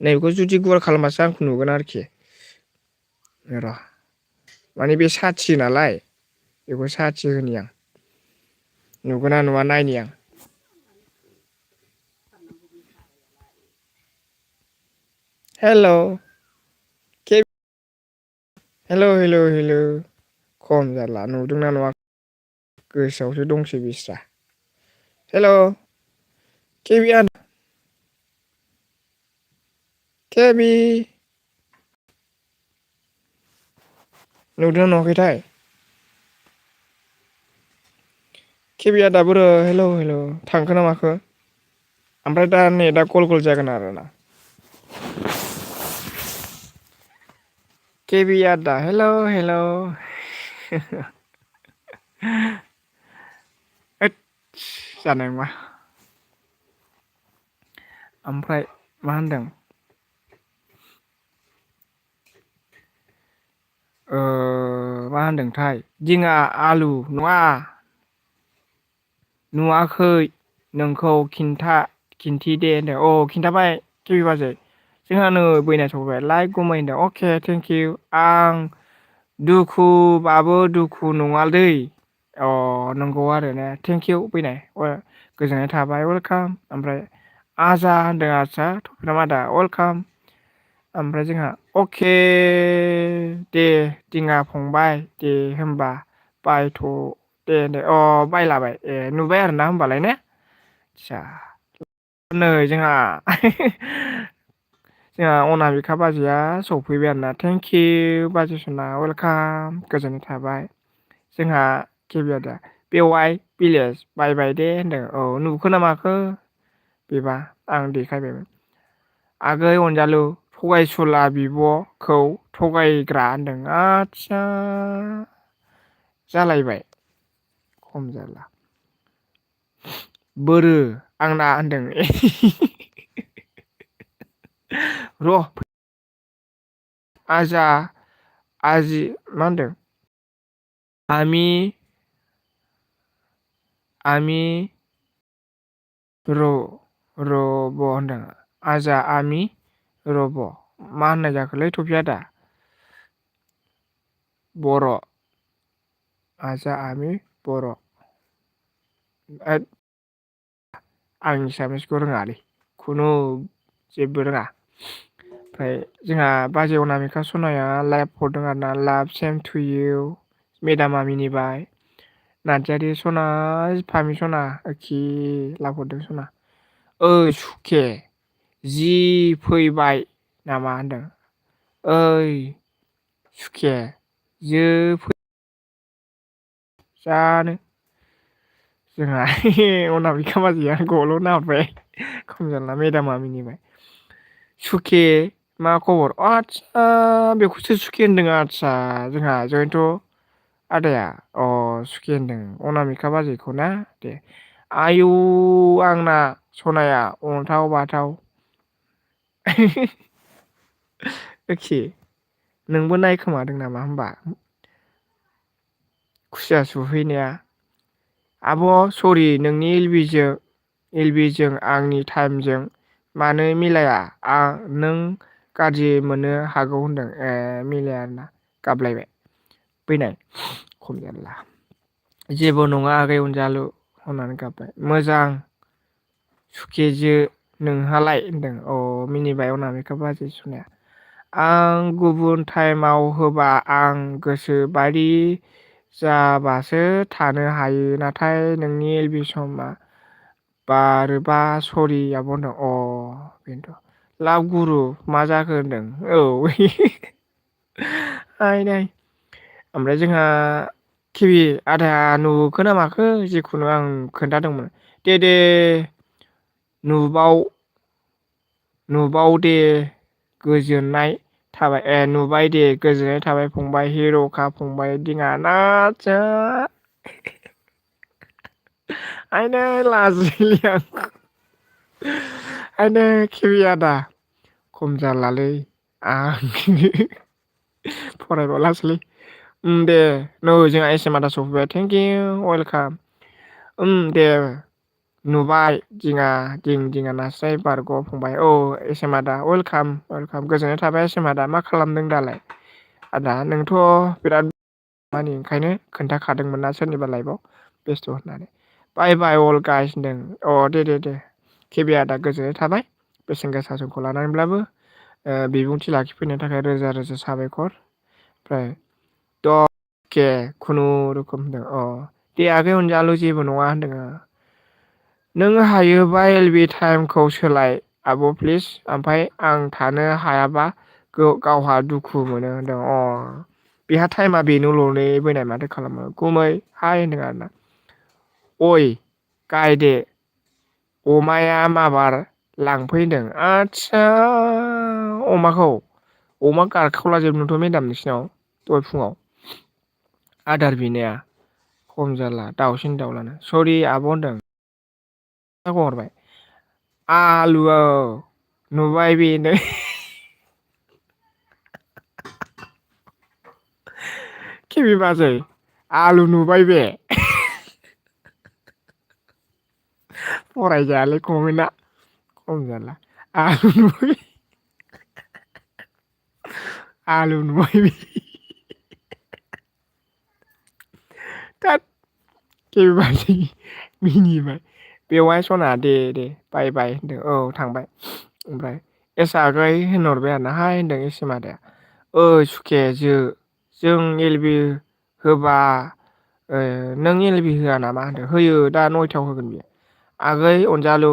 नैबेखौ जुदि गुवार खालामबासो आंखौ नुगोन आरोखि र' माने बे साथियो नालाय बेखौ साथि होनि आं नुगोना नुवा नायनि आं हेल' हेल' हेल' हेल' खम जारला नुदोंना नुवा गोसोआवसो दंसै बिस्रा हेल' केबिआन केबि नुदोंना नुवाखैथाय केबिआ दाबोरो हेलौ हेलौ थांखो ना माखो ओमफ्राय दा नेटआ गल गल जागोन आरोना केबि आदा हेल' हेल' होद जानाय नङा ओमफ्राय मा होनदों मा होनदोंथाय दिङा आलु नङा नुवाखै नोंखौ खिन्थि दे होनदों अ खिन्थाबाय केबि बाजै जोंहा नै बैनाय सफैबाय लाइक गुमै होनदों अके थेंकिउ आं दुखुबाबो दुखु नङा दै अ नंगौ आरो ने थेंकिउ फैनाय गोजोननाय थाबाय वेलकाम ओमफ्राय आजा होनदों आदसा थफिनाम आदा वेलकाम ओमफ्राय जोंहा अके दे दिङा फंबाय दे होमबा बायथ' दे दे अ बायलाबाय ए नुबाय आरोना होमबालाय ने आदसा नै जोंहा जोंहा अनामिका बाजैया सफैबाय आरोना थेंकिउ बाजै सना वेलकाम गोजोननाय थाबाय जोंहा केबि आदा बेवाइ भिलेज बायबाय दे होनदों औ नुखो ना माखो बेबा आं देखायबायमोन आगै अनजालु थगायसुला बिब'खौ थगायग्रा होनदों आदसा जालायबाय खम जारला बोरो आंना होनदों र' आजा आजि मा होनदों आमि आमि रब' होनदों आजा आमि रब' मा होननाय जाखोलै थफि आदा बर' आजा आमि बर' आं एसामिसखौ रोङालै खुनु जेबो रोङा ओमफ्राय जोंहा बाजै अनामिका सनाया लाइभ हरदों आरोना लाभ सेम टु इउ मेदामा मिनिबाय नार्जारि सना फामि सना खि लाहरदों सना ओइ सुखे जि फैबाय नामा होनदों ओइ सुखे जो जानो जोंहा अनामिका बाजैया गल' नाहरबाय खम जानला मेदामा मिनिबाय सुखे मा खबर आदसा बेखौसो सुखे होनदों आदसा जोंहा जयन्त आदाया अ सुखे होनदों अनामिका बाजैखौ ना दे आयु आंना सनाया अन्थाव बाथाव एखे नोंबो नायखोमादों नामा होमबा खुसिया सुहैनाया आब' सरि नोंनि एलबिजों आंनि टाइमजों मानो मिलाया नों गाज्रि मोननो हागौ होनदों ए मिलाया आरोना गाबलायबाय फैनाय खम जारला जेबो नङा आगै अनजालु होननानै गाबबाय मोजां सुखेजो नोंहालाय होनदों अ मिनिबाय अनामिका बाजै सनाया आं गुबुन टाइमाव होबा आं गोसो बायदि जाबासो थानो हायो नाथाय नोंनि एलबि समा बारोबा सरि आब' होनदों बेनोथ' लाभ गुरु मा जाखो होनदों औ नाय ओमफ्राय जोंहा किबि आदा नुखो ना माखो जिखुनु आं खोन्थादोंमोन दे नुबाव दे गोजोननाय थाबाय नुबाय दे गोजोननाय थाबाय फंबाय हिर'खा फंबाय दिङा नाजा आइनै लाजियो आइनै किबि आदा खम जालालै आं फरायबावलासोलै दे जोंहा एस एम आदा सफैबाय थेंक इउ वेलकाम दे नुबाय दिङा नास्राय बारग' फंबाय एस एम आदा वेलकाम गोजोननाय थाबाय एस एम आदा मा खालामदों दालाय आदा नोंथ' बिराद मानि ओंखायनो खोन्थाखादोंमोन ना सोरनिबा लाइफआव बेस्थ' होननानै बाय बाय अल गाइस होनदों दे किबि आदा गोजोननाय थाबाय बेसेन गोसा समखौ लानानैब्लाबो बिबुंथि लाखिफैनो थाखाय रोजा रोजा साबायखर ओमफ्राय के खुनुरुखुम होनदों दे आगै अनजालु जेबो नङा होनदों नों हायोबा एलबि टाइमखौ सोलाय आब' प्लिज ओमफ्राय आं थानो हायाबा गावहा दुखु मोनो होनदों बेहा टाइमा बेनोल'लै बैनाय माथो खालामो गुमै हाय होनदों आरोना अय गायदे अमाया माबार लांफैदों आदसा अमा गारखावलाजोबनोथ' मेदाम नोंसिनाव दहाय फुङाव आदार बिनाया खम जाला दाउसिन दाउलानो सरि आब' होनदों हरबाय आलुआव नुबाय बेनो किबि बाजै आलु नुबाय बे फरायजायालै कमेन्टआ खम जाला आलु नुबाय बे थोद किबि बाजै मिनिबाय बेवहाय सना दे बाय बाय होनदों थांबाय ओमफ्राय एस आगै होनहरबाय आरोना हाय होनदों एस एम आदाया सुखे जों एलबि होबा नों एलबि होआ नामा होनदों होयो दा 9थायाव होगोन बियो आगै अनजालु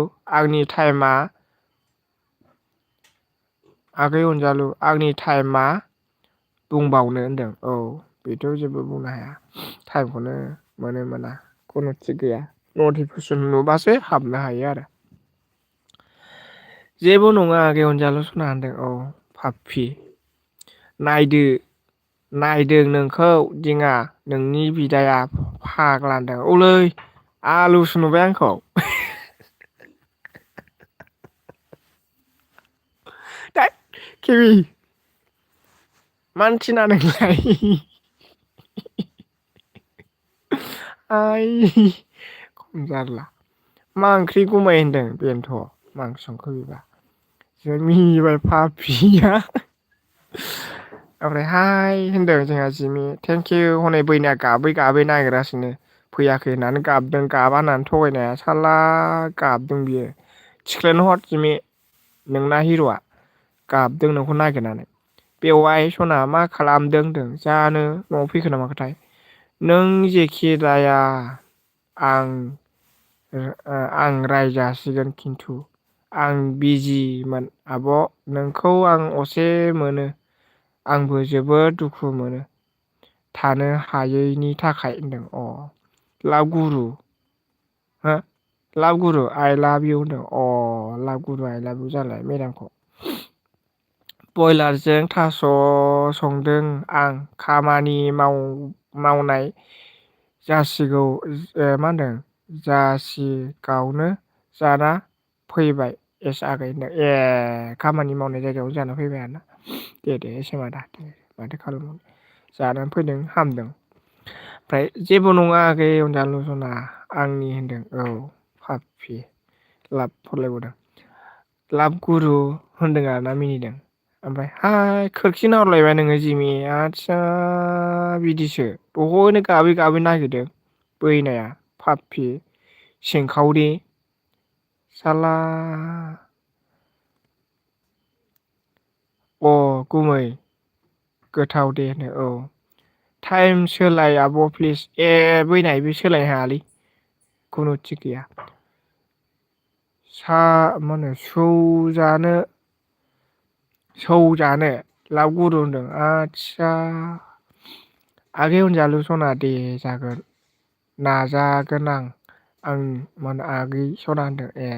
आंनि टाइमा बुंबावनो होनदों बेथ' जेबो बुंनो हाया टाइमखौनो मोना खुनु थिग गैया नटिफिकेसन नुबासो हाबनो हायो आरो जेबो नङा आगै अनजालु सना होनदों पाफि नायदों नोंखौ दिङा नोंनि बिदाया फाग्ला होनदों औलै आलुसो नुबाय आंखौ थोद किबि मानसिना नोंलाय खम जारला मा ओंख्रि गुमाय होनदों बेनोथ' मा ओंख्रि संखो बेबा जों मिनिबाय पापिया ओमफ्राय हाय होनदों जोंहा जिमि थेंक इउ हनै बैनाया गाबै नागिरगासिनो फैयाखै होननानै गाबदों गाबा होननानै थगायनाया साला गाबदों बियो थिख्लायना हर जिमि नोंना हिर'आ गाबदों नोंखौ नागिरनानै बेवाय सना मा खालामदों होनदों जानो न'आव फैखो ना माखोथाय नों जेखि जाया आं रायजासिगोन खिन्थु आं बिजिमोन आब' नोंखौ आं असे मोनो आंबो जोबोद दुखु मोनो थानो हायैनि थाखाय होनदों लाभ गुरु हो लाभ गुरु आइ लाभ इउ होनदों लाभ गुरु आइ लाभ इउ जालाय मेदामखौ बयलारजों थास' संदों आं खामानि मावनाय जासिगौ मा होनदों जासिगावनो जाना फैबाय एस आगै होनदों खामानि मावनाय जायगायावनो जाना फैबाय आरोना दे एस एम आदा दे माथो खालामनो जानानै फैदों हामदों ओमफ्राय जेबो नङा आगै अनजालु सना आंनि होनदों पाफि लाभ फरलायबावदों लाभ गुरु होनदों आरोना मिनिदों ओमफ्राय हाय खोरखि नाहरलायबाय नोङो जिमि आदसा बिदिसो दहयनो गाबै नागिरदों बैनाया पाफि सिंखावरि साला गुमै गोथाव दे होनो टाइम सोलाय आब' प्लिज बैनाय बे सोलायनो हायालै खुनु थिग गैया मा होनो सौजानो लावगुरु होनदों। आदसा आगै अनजालु सना दे जागोन नाजागोन आं मा होनो आगै सना होनदों ए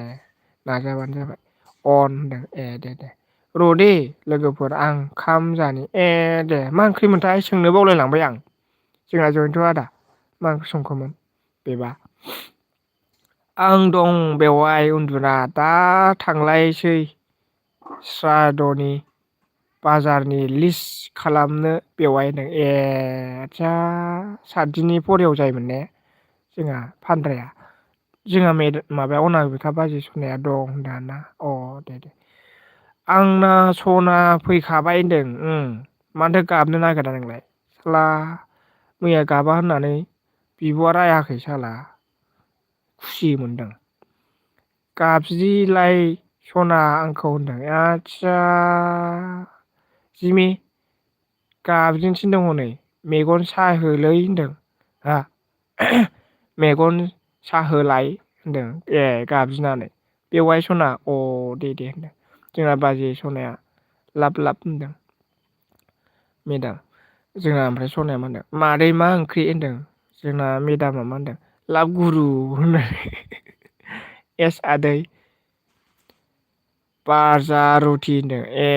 नाजाबानो जाबाय अन होनदों ए दे र' दे लोगोफोर आं खाम जानि ए दे मा ओंख्रिमोनथाय सोंनो बावलायलांबाय आं जोंना जयन्त आदा मा ओंख्रि संखोमोन बेबा आं दं बेवहाय उन्दुना दा थांलायसै श्राद्धनि बाजारनि लिस्ट खालामनो बेवहाय होनदों ए आदसा सातदिननि फरियाव जायोमोन ने जोंहा फानद्राया जोंहा माबाया अनामिका बाजै सनाया दं दाना अ दे आंना सना फैखाबाय होनदों मानोथो गाबनो नागिरा नोंलाय साला मैया गाबा होननानै बिब'आ रायाखै साला खुसि मोनदों गाबज्रिलाय सना आंखौ होनदों आदसा जिमि गाबज्रिनो थिनदों हनै मेगन साहोलै होनदों हा मेगन साहोलाय होनदों ए गाबज्रिनानै बेवाय सना अ दे होनदों जोंना बाजै सनाया लाब होनदों मेदाम जोंना ओमफ्राय सनाया मा होनदों मादै मा ओंख्रि होनदों जोंना मेदामा मा होनदों लाब गुरु होननानै एस आदै बारजा रुटि होनदों ए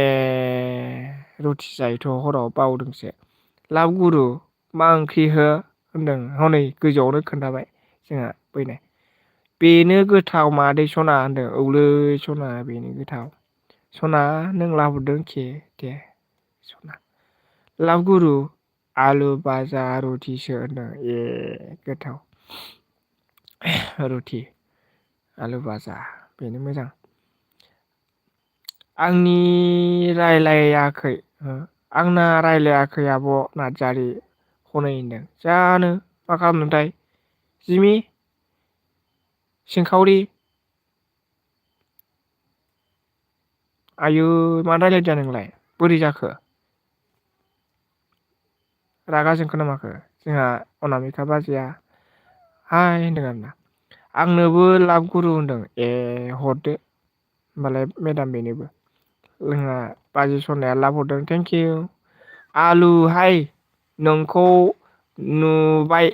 रुटि जायोथ' हराव बावदोंसो लाब गुरु मा ओंख्रि हो होनदों हनै गोजौआवनो खोन्थाबाय जोंहा बैनाय बेनो गोथाव मादै सना होनदों औलै सना बेनो गोथाव सना नों लाबोदों दे सना लाब गुरु आलु भाजा रुटिसो होनदों ए गोथाव रुटि आलु भाजा बेनो मोजां आंना रायलायाखै आब' नार्जारि हनै होनदों जानो मा खालामदोंथाय जिमि सिंखावरि आयै मानो रायलायदिया नोंलाय बोरै जाखो रागा जोंखो ना माखो जोंहा अनामिका बाजैया हाय होनदों आरोना आंनोबो लाब गुरु होनदों ए हरदो होमबालाय मेदाम बेनोबो जोंहा बाजै सनाया लाब हरदों थेंकिउ आलुहाय नोंखौ नुबाय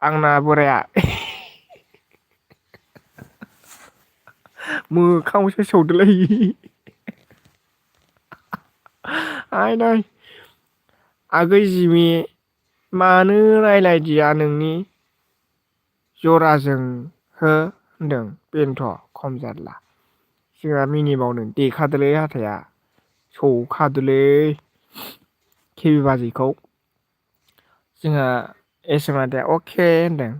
आंना बोराया मोखाङावसो सौदोलै आयदै आगै जिमि मानो रायलायदिया नोंनि जराजों हो होनदों बेनोथ' खम जारला जोंहा मिनिबावनो देखादोलै हाथाया सौखादोलै केबि बाजैखौ जोंहा एस एम आदाया अके होनदों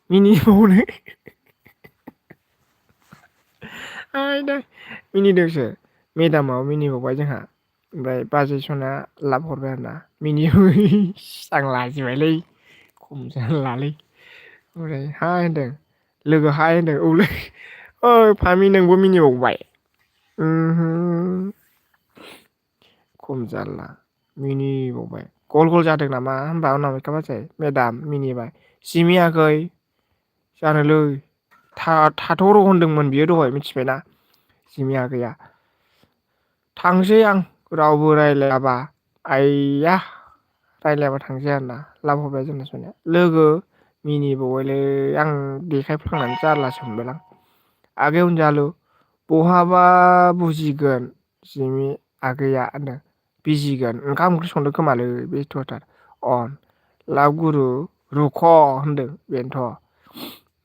मिनिबावनो आयदै मिनिदोंसो मेदामाव मिनिबावबाय जोंहा ओमफ्राय बाजै सनाया लाब हरबाय आरोना आं लाजिबायलै खम जारलालै ओमफ्राय हाय होनदों लोगो हाय होनदों औलै ओइ फामि नोंबो मिनिबावबाय खम जारला मिनिबावबाय गल जादों नामा होनबा अनामिका बाजै मेदाम मिनिबाय सिमि आगै जानोलै थाथ'र' होनदोंमोन बियो दहाय मिथिबायना जिमि आगैया थांसै आं रावबो रायलायाबा आइया रायलायाबा थांसै आरोना लाब हरबाय जोंना सनाया लोगो मिनिबावबायलै आं देखायफ्लांनानै जारलासो मोनबायलां आगै अनजालु बहाबा बुजिगोन जिमि आगैया होनदों बिजिगोन ओंखाम ओंख्रि संदों खोमालै बेस्थ'थार अन लाब गुरु रुख' होनदों बेनोथ'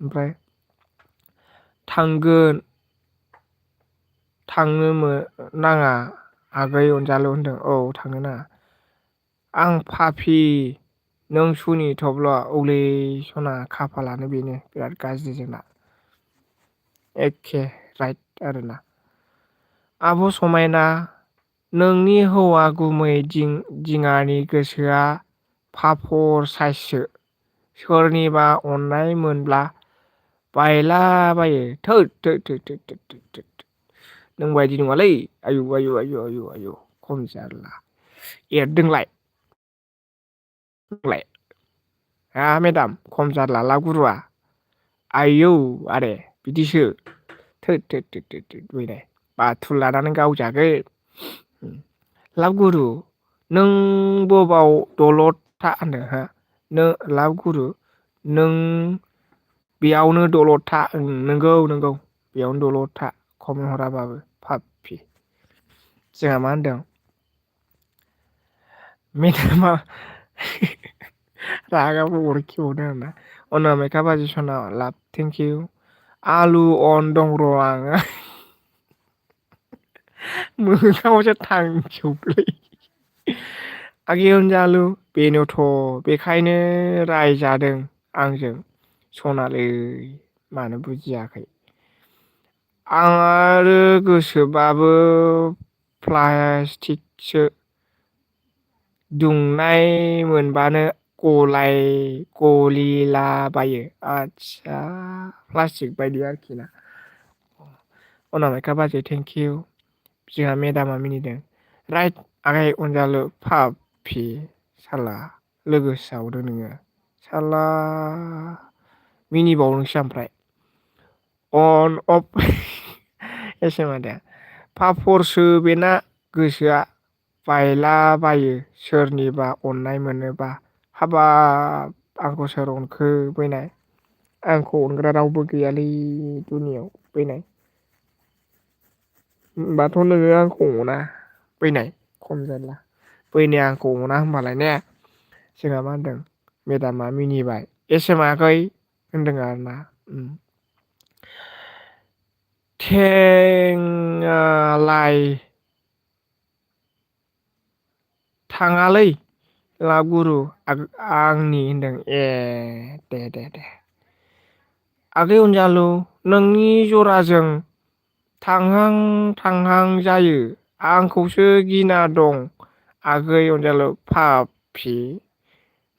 ओमफ्राय थांनो नाङा आगै अनजालु होनदों औ थांनो नाङा आं पापि नों सुनि थब्ल' औलै सना खाफालानो बेनो बिराद गाज्रि जोंना एखे राइट आरोना आब' समायना नोंनि हौवा गुमै दिङानि गोसोआ पापर साइससो सोरनिबा अननाय मोनब्ला बायलाबायो थोद नों बायदि नङालै आयु खम जारला एरदोंलाय हा मेदाम खम जारला लाब गुरुआ आयौ आरे बिदिसो बैलाय बाथुल लानानै गावजागोन। लाबगुरु नों बबाव दलद था होनदों हा लाबगुरु नों बेयावनो दलद था नोंगौ बेयावनो दलद था कमेन्ट हराबाबो पाप्पि। जोंहा मा होनदों मेदामा रागाबो अरखिबावदों आरोना अनामिका बाजि सना लाभ थेंक इउ आलु अन दं र' आङो मोखाङावसो थांजोबलै आगे अनजालु बेनोथ' बेखायनो रायजादों आंजों सनालै मानो बुजियाखै आं आरो गोसोबाबो प्लास्टिकसो दुंनाय मोनबानो गलिलाबायो आदसा प्लास्टिक बायदि आरोखि ना अनामिका बाजै थेंक इउ जोंहा मेदामा मिनिदों राइट आगै अनजालु पाप्पि साला लोगो सावदों नोङो साला मिनिबावनोसै ओमफ्राय अन अफ एसे मादे पापरसो बेना गोसोआ बायलाबायो सोरनिबा अननाय मोनोबा हाबाब आंखौ सोर अनखो बैनाय आंखौ अनग्रा रावबो गैयालै दुनियाव बैनाय होमबाथ' नोङो आंखौ अना बैनाय खम जारला बैनाया आंखौ अना होनबालाय ने जोंहा मा होनदों मेदामा मिनिबाय एसेम आगै होनदों आरोना थेङालाय थाङालै लाबगुरु आंनि होनदों ए दे आगै अनजालु नोंनि जराजों थांहां थांहां जायो आंखौसो गिना दं आगै अनजालु पाप्पि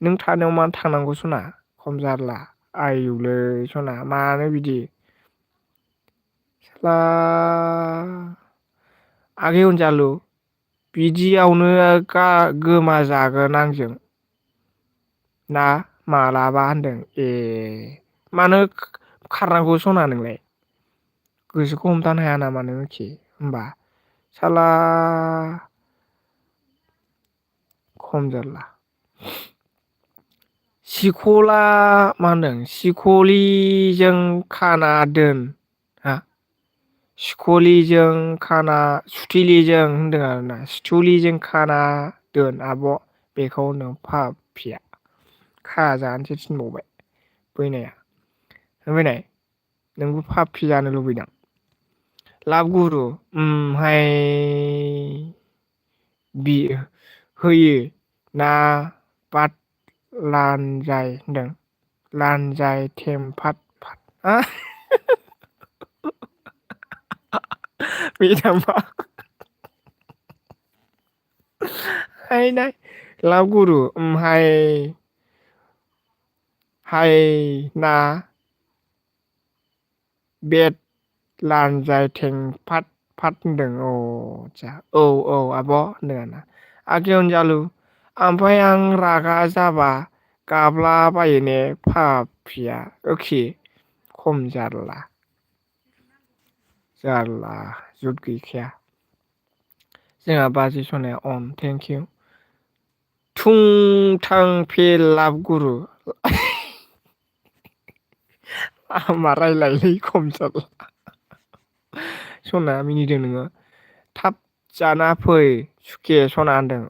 नों थानायाव मानो थांनांगौ सना खम जारला आयुलै सना मानो बिदि साला आगै अनजालु बिदियावनो गोमाजागोन आंजों ना मालाबा होनदों ए मानो खारनांगौ सना नोंलाय गोसोखौ हमथानो हाया नामा नोङोखि होमबा साला खम जारला सिखला मा होनदों सिखलिजों खाना दोन हा सिखलिजों खाना सुथिलिजों होनदों आरोना सिथुलिजों खाना दोन आब' बेखौ होनदों पाप्पिया खाजानोसो थिनबावबाय बैनाया बैनाय नोंबो पाप्पि जानो लुबैदों लाबगुरु हाय बि होयो ना बाद लानजाय होनदों लानजाय थेमफाट फाट मेदामा हायनाय लाबगुरु हाय ना बेट लानजाय थेंफाट फाट होनदों आदसा औ आब' होनदों आरोना आगै अनजालु ओमफ्राय आं रागा जाबा गाबलाबायो ने पाप्पिया अके खम जारला जुत गैखाया जोंहा बाजै सनाया अन थेंक इउ थुंथां फे लाबगुरु मा रायलायलै खम जारला सना मिनिदों नोङो थाब जाना फै सुखे सना होनदों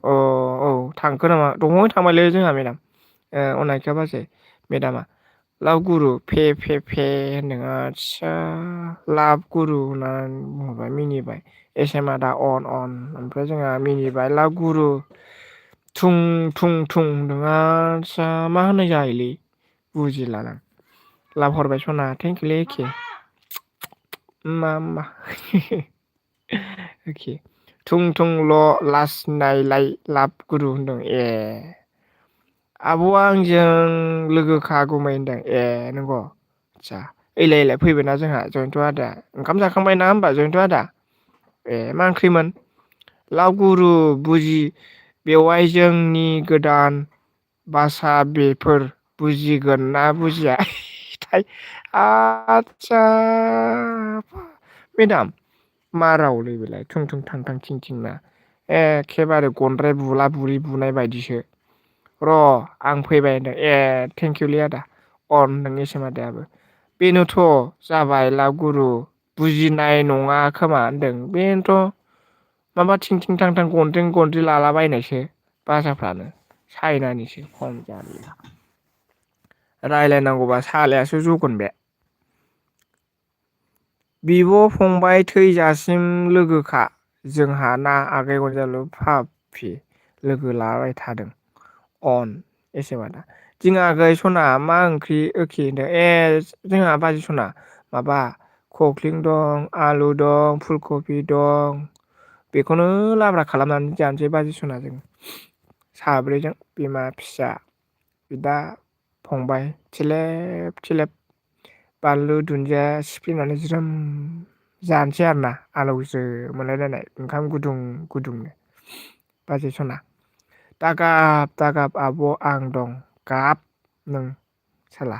औ थांखो नामा दहायनो थांबायलै जोंहा मेदाम अनामिका बाजै मेदामा लाबगुरु फे होनदों आदसा लाबगुरु होननानै बुंहरबाय मिनिबाय एसेम आदा अन ओमफ्राय जोंहा मिनिबाय लाबगुरु थुं होनदों आदसा मा होननाय जायोलै बुजिला आं लाब हरबाय सना थेंकिउलै एखे मा अके थुंल' लासनायलाय लाबगुरु होनदों ए आब'आ आंजों लोगोखा गुमै होनदों ए नंगौ आदसा ओइलाय फैबायना जोंहा जयन्त आदा ओंखाम जाखांबाय ना होमबा जयन्त आदा ए मा ओंख्रिमोन लाबगुरु बुजि बेवाय जोंनि गोदान बासा बेफोर बुजिगोन ना बुजिया आदसा मेदाम मा रावलै बेलाय थुं थुं थां थां थिं थिंना एखेबारे गनद्राय बुला बुरि बुनाय बायदिसो र' आं फैबाय होनदों थेंकिउलै आदा होनदों एस एम आदायाबो बेनोथ' जाबाय लाभ गुरु बुजिनाय नङा खोमा होनदों बेनोथ' माबा थिं थिं थां थां गनद्रें गनद्रि लालाबायनायसो भाषाफ्रानो चाइनानिसो खम जारला रायलायनांगौबा सालायासो जगोन बे बिब' फंबाय थैजासिम लोगोखा जोंहा ना आगै अनजालु फाफि लोगो लाबाय थादों अन एस एम आदा जोंहा आगै सना मा ओंख्रि ओखे होनदों जोंहा बाजै सना माबा खख्लिं दं आलु दं फुलकबि दं बेखौनो लाब्रा खालामनानै जानोसै बाजै सनाजों साब्रैजों बिमा फिसा बिदा फंबाय थिलेब थिलेब बानलु दुन्दिया सिफ्लेनानै ज्रोम जानोसै आरोना आलौज्रो मोनलायलायनाय ओंखाम गुदुं गुदुंनो बाजै सना दागाब आब' आं दं गाब नों साला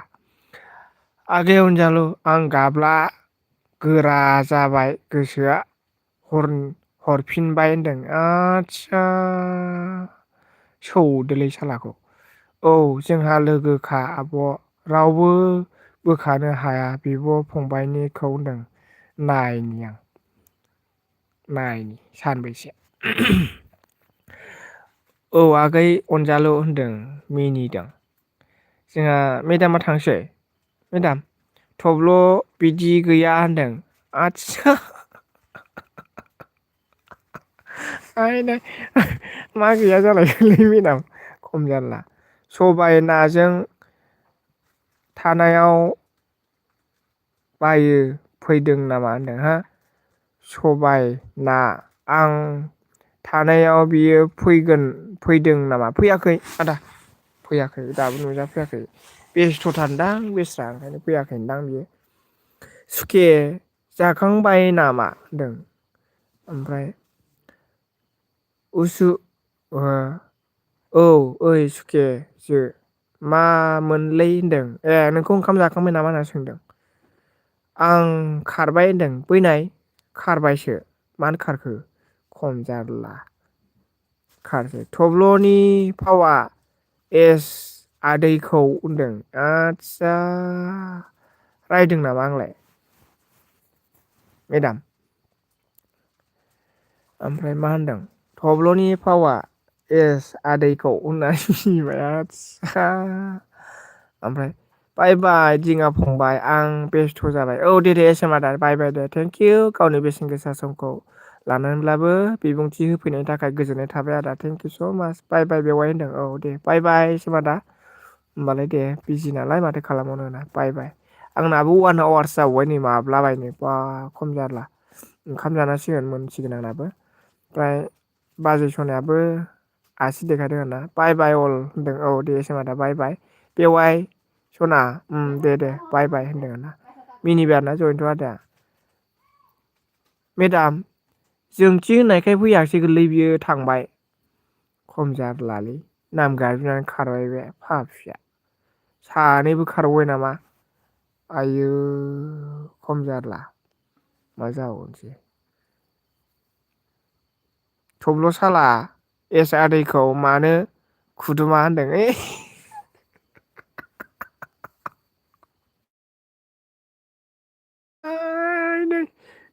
आगै अनजालु आं गाबला गोरा जाबाय गोसोआ हरफिनबाय होनदों आदसा सौदोलै सालाखौ औ जोंहा लोगोखा आब' रावबो बोखानो हाया बिब' फंबायनिखौ होनदों नायनि आं नायनि सानबैसे औ आगै अनजालु होनदों मिनिदों जोंहा मेदामा थांसै मेदाम थब्ल' बिदि गैया होनदों आदसा आयदै मा गैया जालायखोलै मेदाम खम जारला सबाय नाजों थानायाव बायो फैदों नामा होनदों हा सबाय ना आं थानायाव बियो फैदों नामा फैयाखै आदा फैयाखै दाबो नुजाफैयाखै बेस्थ'थारदां बेस्रा ओंखायनो फैयाखैदां बियो सुखे जाखांबाय नामा होनदों ओमफ्राय उसु औ ओइ सुखे जो मामोनलै होनदों नोंखौ ओंखाम जाखांबाय नामा होनना सोंदों आं खारबाय होनदों बैनाय खारबायसो मानो खारखो खम जारला खारसै थब्ल'नि फावा एस आदैखौ होनदों आदसा रायदों नामा आंलाय मेदाम ओमफ्राय मा होनदों थब्ल'नि फावा एस आदैखौ होननानै मिनिबाय आदसा ओमफ्राय बाय बाय दिङा फंबाय आं बेस्थ' जाबाय औ दे एस एम आदा बाय बाय दे थेंकिउ गावनि बेसेन गोसा समखौ लानानैब्लाबो बिबुंथि होफैनायनि थाखाय गोजोननाय थाबाय आदा थेंकिउ स' माच बाय बाय बेवाइ होनदों औ दे बाय बाय एस एम आदा होमबालाय दे बिजि नालाय माथो खालामबावनो होना बाय बाय आंनाबो 1 आवार्स जाबावबाय नै माब्लाबायनो बा खम जारला ओंखाम जानांसिगोन मोनसिगोन आंनाबो ओमफ्राय बाजै सनायाबो आसि देखायदों आरोना बाय बाय अल होनदों औ दे एस एम आदा बाय बाय बेवाइ सना दे बाय बाय होनदों आरोना मिनिबाय आरोना जयन्त आदाया मेदाम जोंथि होननायखाय फैयासै गोलै बियो थांबाय खम जारलालै नाम गाबज्रिनानै खारबाय बे फाफिया सानैबो खारबावबाय नामा आयौ खम जारला मा जाबावनोसै थब्ल' साला एस आदैखौ मानो खुदुमा होनदों नै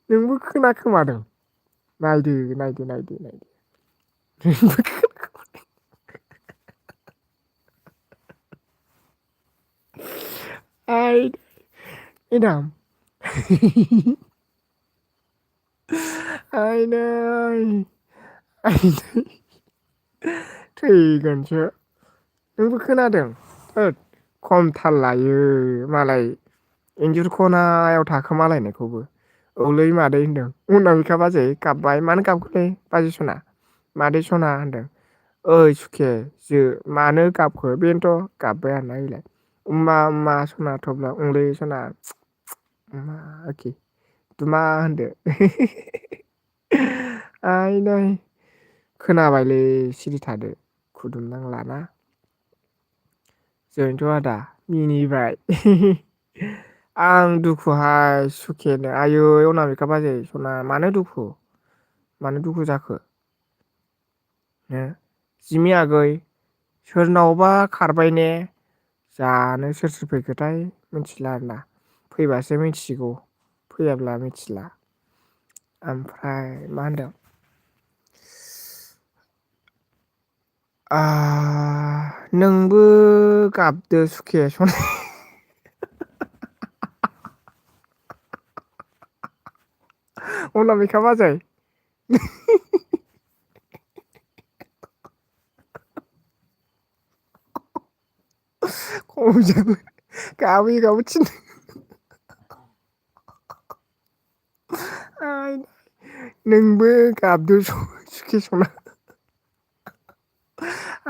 नोंबो खोनाखोमादों नायदो नोंबो आइ मेदाम आइदै आइदै थैगोनसो नोंबो खोनादों होद खम थाल लायो मालाय इन्जुर खनायाव थाखोमालायनायखौबो औलै मादै होनदों उनाव बिखा बाजै गाबबाय मानो गाबखोलै बाजै सना मादै सना होनदों ओइ सुखे जो मानो गाबखो बेनोथ' गाबबाय आरोना इलाय सना थब्ला उलै सना अके मा होनदो आइदै खोनाबायलै सिरि थादो खुदुमनांलाना जयन्त आदा मिनिबाय आं दुखुहाय सुखेनो आयै अनामिका बाजै सना मानो दुखु जाखो जिमि आगै सोरनावबा खारबाय ने जानो सोर सोर फैखोथाय मिथिला आरोना फैबासो मिथिसिगौ फैयाब्ला मिथिला ओमफ्राय मा होनदों नोंबो गाबदो सुखे सना अनामिका बाजै खमजाबो गाबै थिनदों नोंबो गाबदो सुखे सना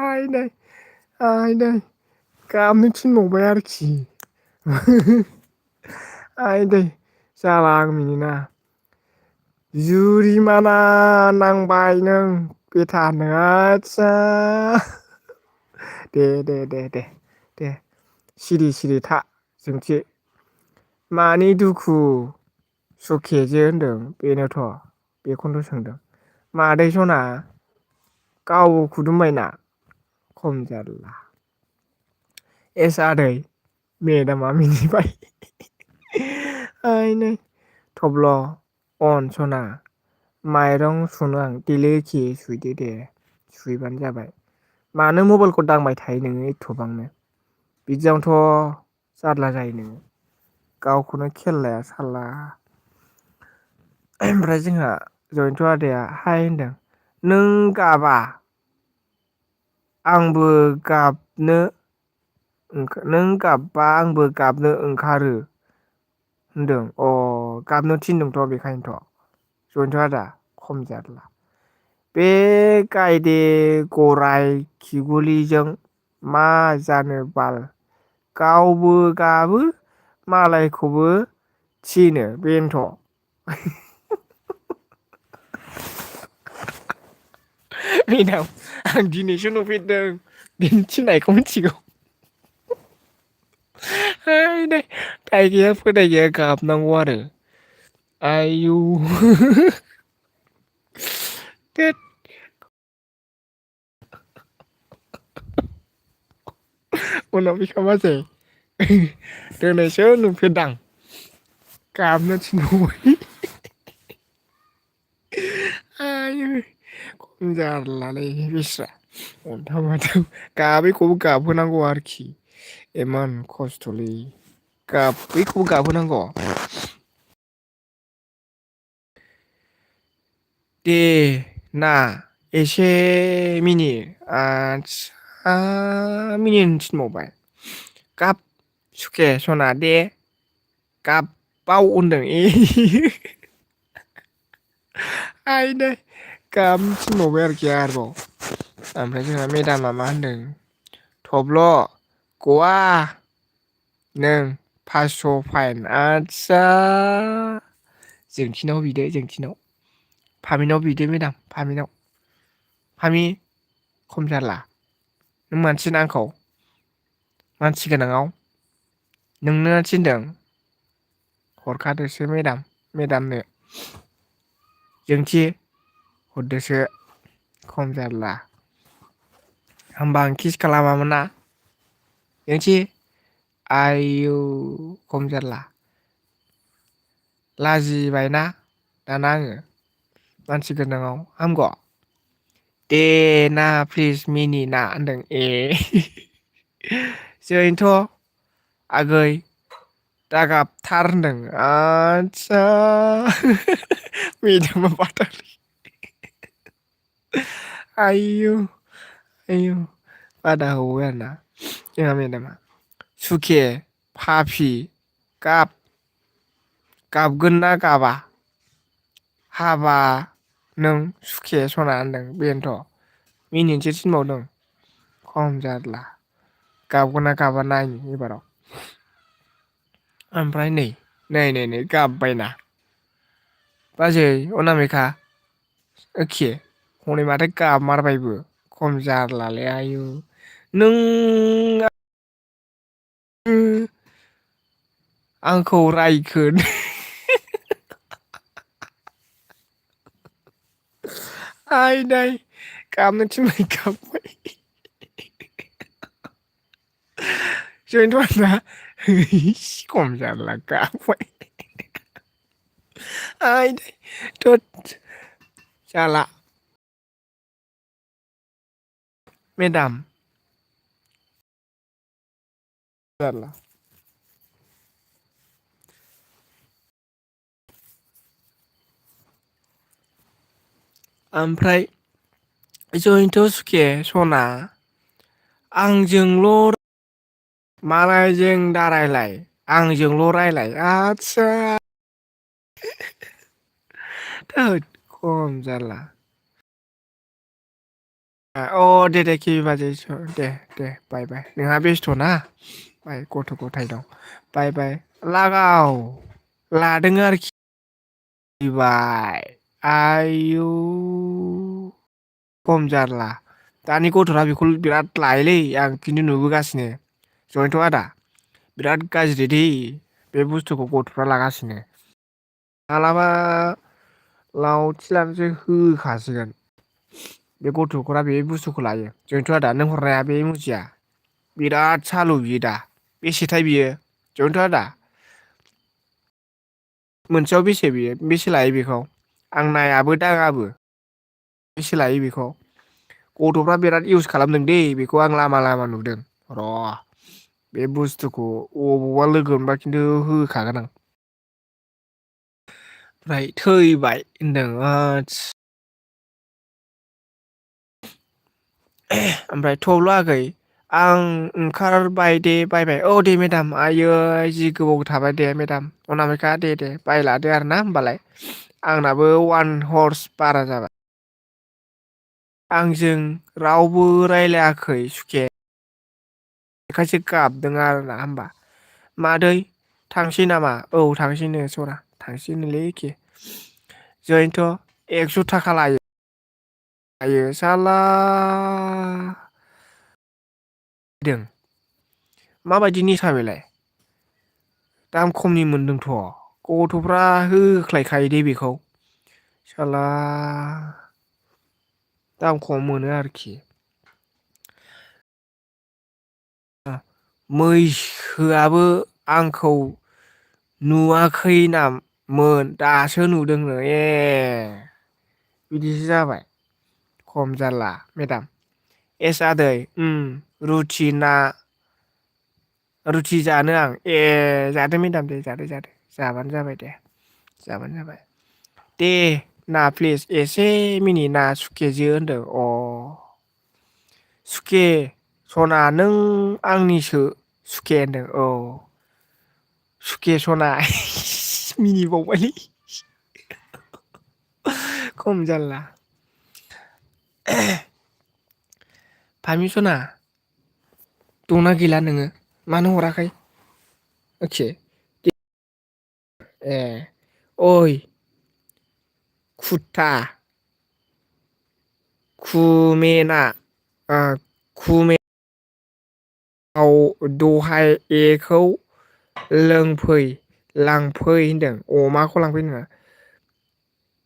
आयदै गाबनो थिनबावबाय आरोखि आयदै जाला आं मिनिना जुरिमाना नांबाय नों बेटा होनदों आदसा दे सिरि सिरि था जोंथि मानि दुखु सुखेजे होनदों बेनोथ' बेखौनोथ' सोंदों मादै सना गाव खुदुमबायना खम जारला एस आदै मेदामा मिनिबाय आइनै थब्ल' अन सना माइरं सुनो आं देलोखि सुइदो दे सुइबानो जाबाय मानो मबाइलखौ दांबाय थायो नोङो एथ'बांनो बिदियावनोथ' जारला जायो नोङो गावखौनो खेल लाया साल्ला ओमफ्राय जोंहा जयन्त आदाया हाय होनदों नों गाबा आंबो गाबनो नों गाबबा आंबो गाबनो ओंखारो होनदों अ गाबनो थिनदोंथ' बेखायनोथ' जयन्त आदा खम जारला बे गायदे गराय खिगुलिजों मा जानो बाल गावबो गाबो मालायखौबो थिनो बेनोथ' मेदाम आं दिनैसो नुफेरदों बिनि थिननायखौ मिथिगौ दाय गैया फोदाय गैया गाबनांगौ आरो आयौ थोद अनामिका बाजै दिनैसो नुफेरदां गाबनो थिनबावबाय आयै खम जारलालै बेस्रा अन्थाव बाथाव गाबैखौबो गाबहोनांगौ आरोखि इमान खस्थ'लै गाबैखौबो गाबहोनांगौ दे ना एसे मिनि आदसा मिनिनो थिनबावबाय गाब सुखे सना दे गाबबाव होनदों आयदै गाबनो थिनबावबाय आरोखि आरोबाव ओमफ्राय जोंहा मेदामा मा होनदों थब्ल' गवा नों 500 फाइन आदसा जोंथिनाव बिदो जोंथिनाव फामिनाव बिदो मेदाम फामिनाव फामि खम जारला नों मानो थिना आंखौ मानसि गोनाङाव नोंनो थिनदों हरखादोसो मेदामनो जोंथि हरदोसो खम जारला होमबा आं किस खालामामोन ना जोंथि आयौ खम जारला लाजिबायना दाना आङो मानसि गोनाङाव हामग' दे ना प्लिज मिनि ना होनदों जैनोथ' आगै दागाबथार होनदों आदसा मेदामा बाथारलै आयौ बादा होबावबाय आरोना जोंहा मेदामा सुखे फाफि गाबगोन ना गाबा हाबा नों सुखे सना होनदों बेनोथ' मिनिनोसो थिनबावदों खम जारला गाबगोना गाबा नायनि एबाराव ओमफ्राय नै गाबबायना बाजै अनामिका एखे हनै माथो गाबमारबायबो खम जारलालै आयु नों आंखौ रायखोन आयदाय गाबनो थिनबाय गाबबाय जोंथ' ना खम जाला गाबबाय आयदाय थोद जाला मेदाम जारला ओमफ्राय जयन्त सुखे सना आंजोंल' मालायजों दारायलाय आंजोंल' रायलाय आदसा थोद खम जाला अ दे खिबि बाजै दे बाय नोंहा बेस्थ' ना बाय गथ' गथाय दं बाय लागाव लादों आरोखि बाय आयौ खम जारला दानि गथ'फ्रा बेखौ बिराद लायोलै आं खिन्थु नुबोगासिनो जयन्त आदा बिराद गाज्रि दै बे बुस्थुखौ गथ'फ्रा लागासिनो मालाबा लावथि लानोसै होखासिगोन बे गथ'फोरा बे बुस्थुखौ लायो जयन्त आदा नों हरनाया बे मुजिया बिराद सालु बियो दा बेसेथाय बियो जयन्त आदा मोनसेयाव बेसे बियो बेसे लायो बेखौ आं नायाबो दाङाबो बेसे लायो बेखौ गथ'फ्रा बिराद इउस खालामदों दे बेखौ आं लामा लामा नुदों र' बे बुस्थुखौ अबावबा लोगो मोनबा खिन्थु होखागोन आं ओमफ्राय थैबाय होनदों ओमफ्राय थब्ल' आगै आं ओंखारबाय दे बायबाय औ दे मेदाम आयै जि गोबाव थाबाय दे मेदाम अनामिका दे बाय लादो आरो ना होमबालाय आंनाबो 1 हर्स बारा जाबाय आंजों रावबो रायलायाखै सुखे बेखायसो गाबदों आरोना होमबा मादै थांसै नामा औ थांसैनो सरा थांसैनोलै एखे जयन्त 100 थाखा लायो आयो साला दों माबायदि निसा बेलाय दाम खमनि मोनदोंथ' गथ'फ्रा होख्लायखायो दे बेखौ साला दाम खम मोनो आरोखि मैसोआबो आंखौ नुवाखैनामोन दासो नुदोंनो बिदिसो जाबाय खम जाला मेदाम एस आदै रुथि ना रुथि जानो आं जादो मेदाम दे जादो जाबानो जाबाय दे जाबानो जाबाय दे ना प्लिज एसे मिनि ना सुखेजो होनदों सुखे सना नों आंनिसो सुखे होनदों सुखे सना मिनिबावबायलै खम जाला फामि सना दंना गैला नोङो मानो हराखै अके ओइ कुत्ता कुमेना कुमे दहाय एखौ लांफै होनदों माखौ लांफै नोङो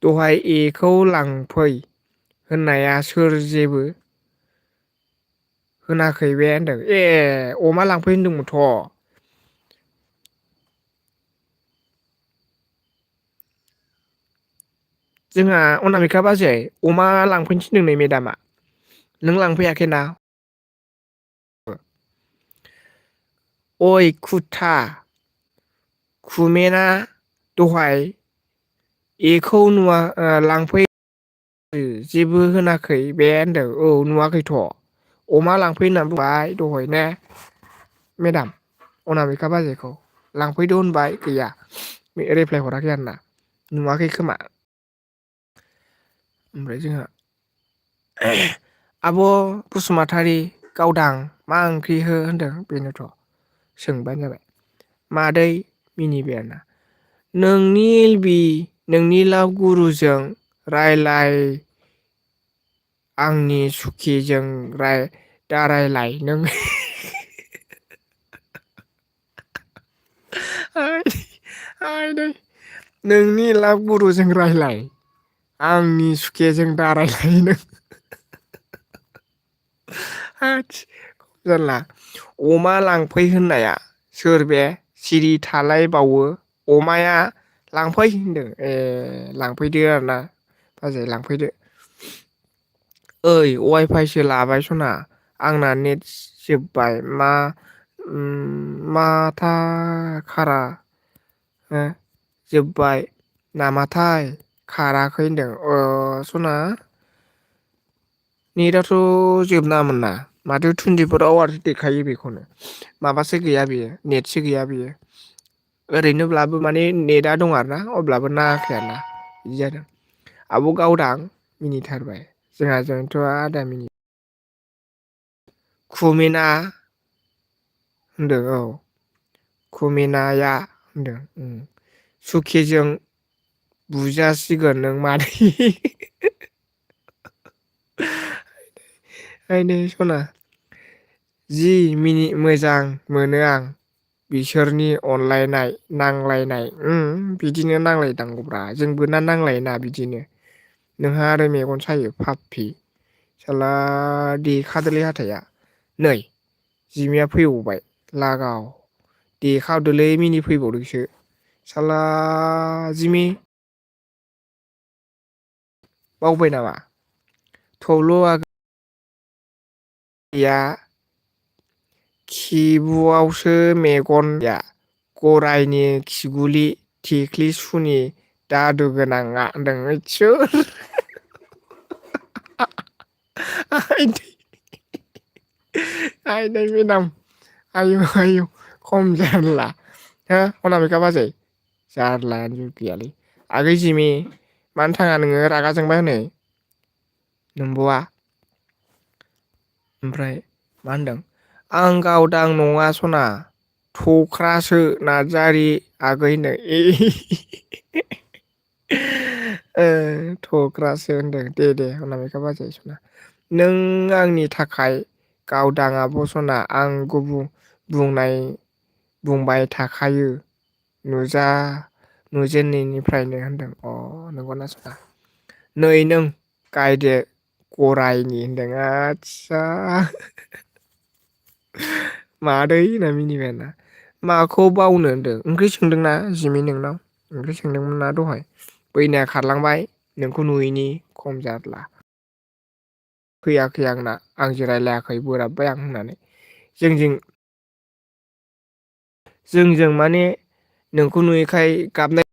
दहाय एखौ लांफै होननाया सोर जेबो होनाखै बे होनदों अमा लांफै होनदोंमोनथ' जोंहा अनामिका बाजै अमा लांफैनो थिनदों नै मेदामा नों लांफैयाखैना अइ कुथा कुमेना दहाय एखौ नुवा लांफै जेबो होनाखै बे होनदों नुवाखैथ' अमा लांफै होननानै बुंबाय दहाय ने मेदाम अनामिका बाजैखौ लांफैद' होनबाय गैया रिप्लाय हराखै आरोना नुवाखै खोमा ओमफ्राय जोंहा आब' बसुमतारी गावदां मा ओंख्रि हो होनदों बेनोथ' सोंबानो जाबाय मादै मिनिबाय आरोना नोंनि लावगुरुजों रायलाय आंनि सुखिजों दारायलाय नों आइ आइदै नोंनि लाभ गुरुजों रायलाय आंनि सुखेजों दा रायलाय नों होदस जारला अमा लांफै होननाया सोर बे सिरि थालायबावो अमाया लांफै होनदों ए लांफैदो आरोना बाजै लांफैदो ओइ वाइफाइसो लाबाय सना आंना नेट जोब्बाय माथा खारा हो जोब्बाय नामाथाय खाराखै होनदों सना नेटआथ' जोबनाङामोन ना माथो 24 आवार्स देखायो बेखौनो माबासो गैया बेयो नेटसो गैया बेयो ओरैनोब्लाबो माने नेटआ दं आरोना अब्लाबो नाङाखै आरोना बिदि जादों आब' गावदां मिनिथारबाय जोंहाजोंथ' आदा मिनि कुमिना होनदों औ कुमिनाया होनदों सुखिजों बुजासिगोन नों मादै ओइ सना जि मिनि मोजां मोनो आं बिसोरनि अनलायनाय नांलायनाय बिदिनो नांलायनांगौब्रा जोंबो ना नांलायोना बिदिनो नोंहा आरो मेगन सायो फाफि साला देखादोलै हाथाया नै जिमिया फैबावबाय लागाव देखावदोलै मिनि फैबावदोंसो साला जिमि बावबाय नामा थब्ल' या खिबुआवसो मेगनया गरायनि खिगुलि थेख्लि सुनि दादु गोनाङा होनदों इसोर आइदै मेदाम आयु आयु खम जारला हो अनामिका बाजै जारलायानो गैयालै आगै जिमि मानो थाङा नोङो रागा जोंबाय हनै नंबावा ओमफ्राय मा होनदों आं गावदां नङा सना थख्रासो नार्जारि आगैनो थख्रासो होनदों दे अनामिका बाजै सना नों आंनि थाखाय गावदाङा बसना आं बुंबाय थाखायो नुजेननायनिफ्रायनो होनदों नंगौना सना नै नों गायदे गरायनि होनदों आदसा मादै होनना मिनिबाय आरोना माखौ बावनो होनदों ओंख्रि सोंदोंना जिमि नोंनाव ओंख्रि सोंदोंमोन ना दहाय बैनाया खारलांबाय नोंखौ नुयैनि खम जारला फैयाखै आंना आंजों रायलायाखै बोराबबाय आं होननानै जोंजों माने नोंखौ नुयैखाय गाबनाय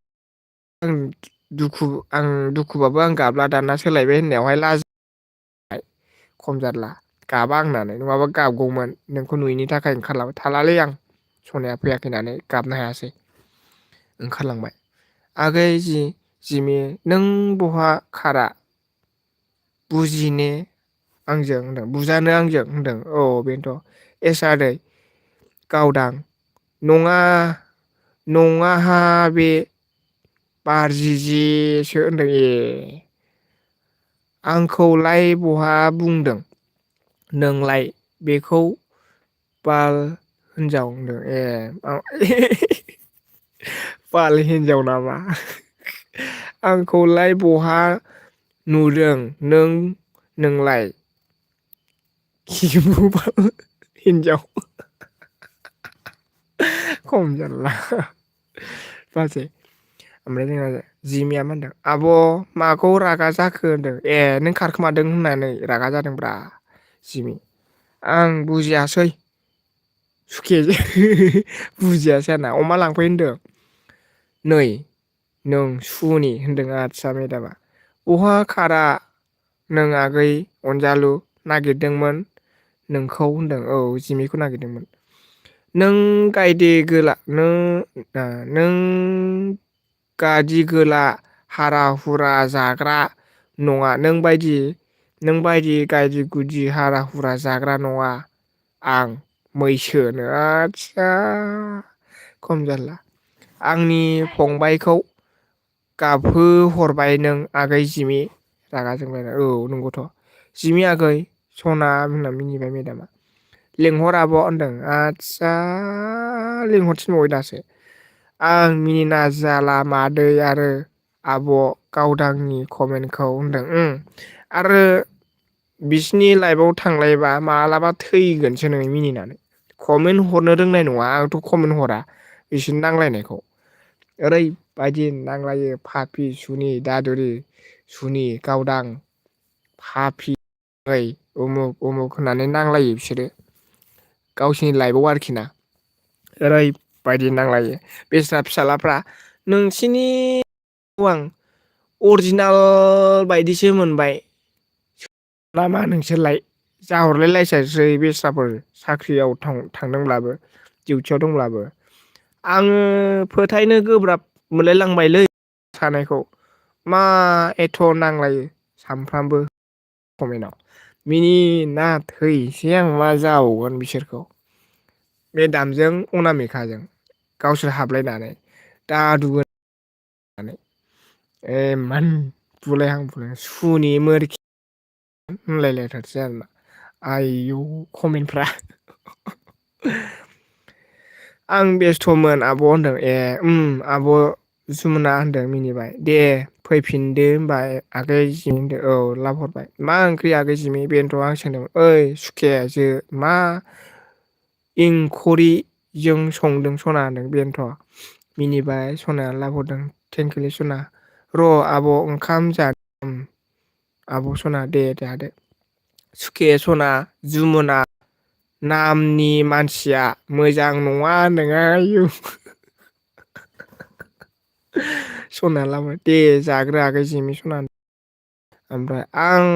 आं दुखुबाबो आं गाबला दाना सोलायबाय होननायावहाय लाज खम जारला गाबा आं होननानै नङाबा गाबगौमोन नोंखौ नुयैनि थाखाय ओंखारलांबाय थालालै आं सनाया फैयाखै होननानै गाबनो हायासै ओंखारलांबाय आगै जिमि नों बहा खारा बुजिने आंजों होनदों बुजानो आंजों होनदों औ बेनोथ' एस आदै गावदां नङाहा बे बारजिजिसो होनदों ए आंखौलाय बहा बुंदों नोंलाय बेखौ बाल हिनजाव होनदों बाल हिनजाव नामा आंखौलाय बहा नुदों नोंलाय खिबु बाल हिनजाव खम जारला बाजै ओमफ्राय जोंना जिमिया मा होनदों आब' माखौ रागा जाखो होनदों नों खारखोमादों होननानै रागा जादोंब्रा जिमि आं बुजियासै सुखे बुजियासै आरोना अमा लांफै होनदों नै नों सुनि होनदों आदसा मेदामा बहा खारा नों आगै अनजालु नागिरदोंमोन नोंखौ होनदों औ जिमिखौ नागिरदोंमोन नों गादि गोला हारा हुरा जाग्रा नङा नों बायदि गायदि गुदि हारा हुरा जाग्रा नङा आं मैसोनो आदसा खम जारला आंनि फंबायखौ गाबहोहरबाय नों आगै जिमि रागा जोंबाय औ नंगौथ' जिमि आगै सना होनना मिनिबाय मेदामा लेंहर आब' होनदों आदसा लिंहर थिनबावबाय दासो आं मिनिना जाला मादै आरो आब' गावदांनि कमेन्टखौ होनदों आरो बिसिनि लाइफआव थांलायबा मालाबा थैगोनसो नोङो मिनिनानै कमेन्ट हरनो रोंनाय नङा आंथ' कमेन्ट हरा बिसोरनि नांलायनायखौ ओरैबायदि नांलायो फाफि सुनि दादुरि सुनि गावदां फाफि ओइ उमुक उमुक होननानै नांलायो बिसोरो गावसिनि लाइफआव आरोखि ना ओरैबायदि नांलायो बेस्रा फिसालाफ्रा नोंसिनि आं अरिजिनेल बायदिसो मोनबाय नामा नोंसोरलाय जाहरलाय लायसायसै बेस्राफोर साख्रियाव थांदोंब्लाबो डिउटियाव दंब्लाबो आङो फोथायनो गोब्राब मोनलायलांबायलै सानायखौ मा एथ' नांलायो सानफ्रामबो कमेन्टआव मिनिना थैसै आं मा जाबावगोन बिसोरखौ मेदामजों अनामिकाजों गावसोर हाबलायनानै दादु इमान बुलायहां बुलाय सुनि मोरखि होनलायलायथारसै आरोना आयौ कमेन्टफ्रा आं बेस्थ'मोन आब' होनदों ए आब' जुमुना होनदों मिनिबाय दे फैफिनदो होनबा आगै जिमि होनदों औ लाब हरबाय मा ओंख्रि आगै जिमि बेनोथ' आं सोंदोंमोन ओइ सुखे जो मा इंखरिजों संदों सना होनदों बेनोथ' मिनिबाय सनाया लाबोदों थेंकिउलै सना र' आब' ओंखाम जादों आब' सना दे जादो सुखे सना जुमुना नामनि मानसिया मोजां नङा होनदों आयु सना लाबो दे जाग्रो आगै जिमि सना ओमफ्राय आं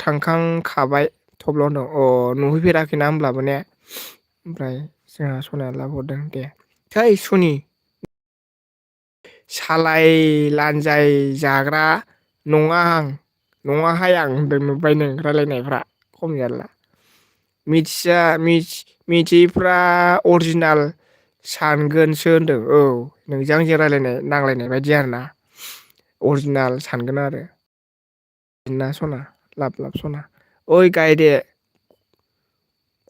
थांखांखाबाय थब्ल' होनदों अ नुहैफेराखैना होमब्लाबो ने ओमफ्राय जोंहा सनाया लाबोदों दे थै सुनि सालाय लानजाय जाग्रा नङाहाय आं होनदों नुबाय नों रायलायनायफ्रा खम जारला मिथियैफ्रा अरिजिनेल सानगोनसो होनदों औ नोंजों आंजों रायलायनाय नांलायनाय बायदि आरोना अरिजिनेल सानगोन आरो ना सना लाब लाब सना ओइ गायदे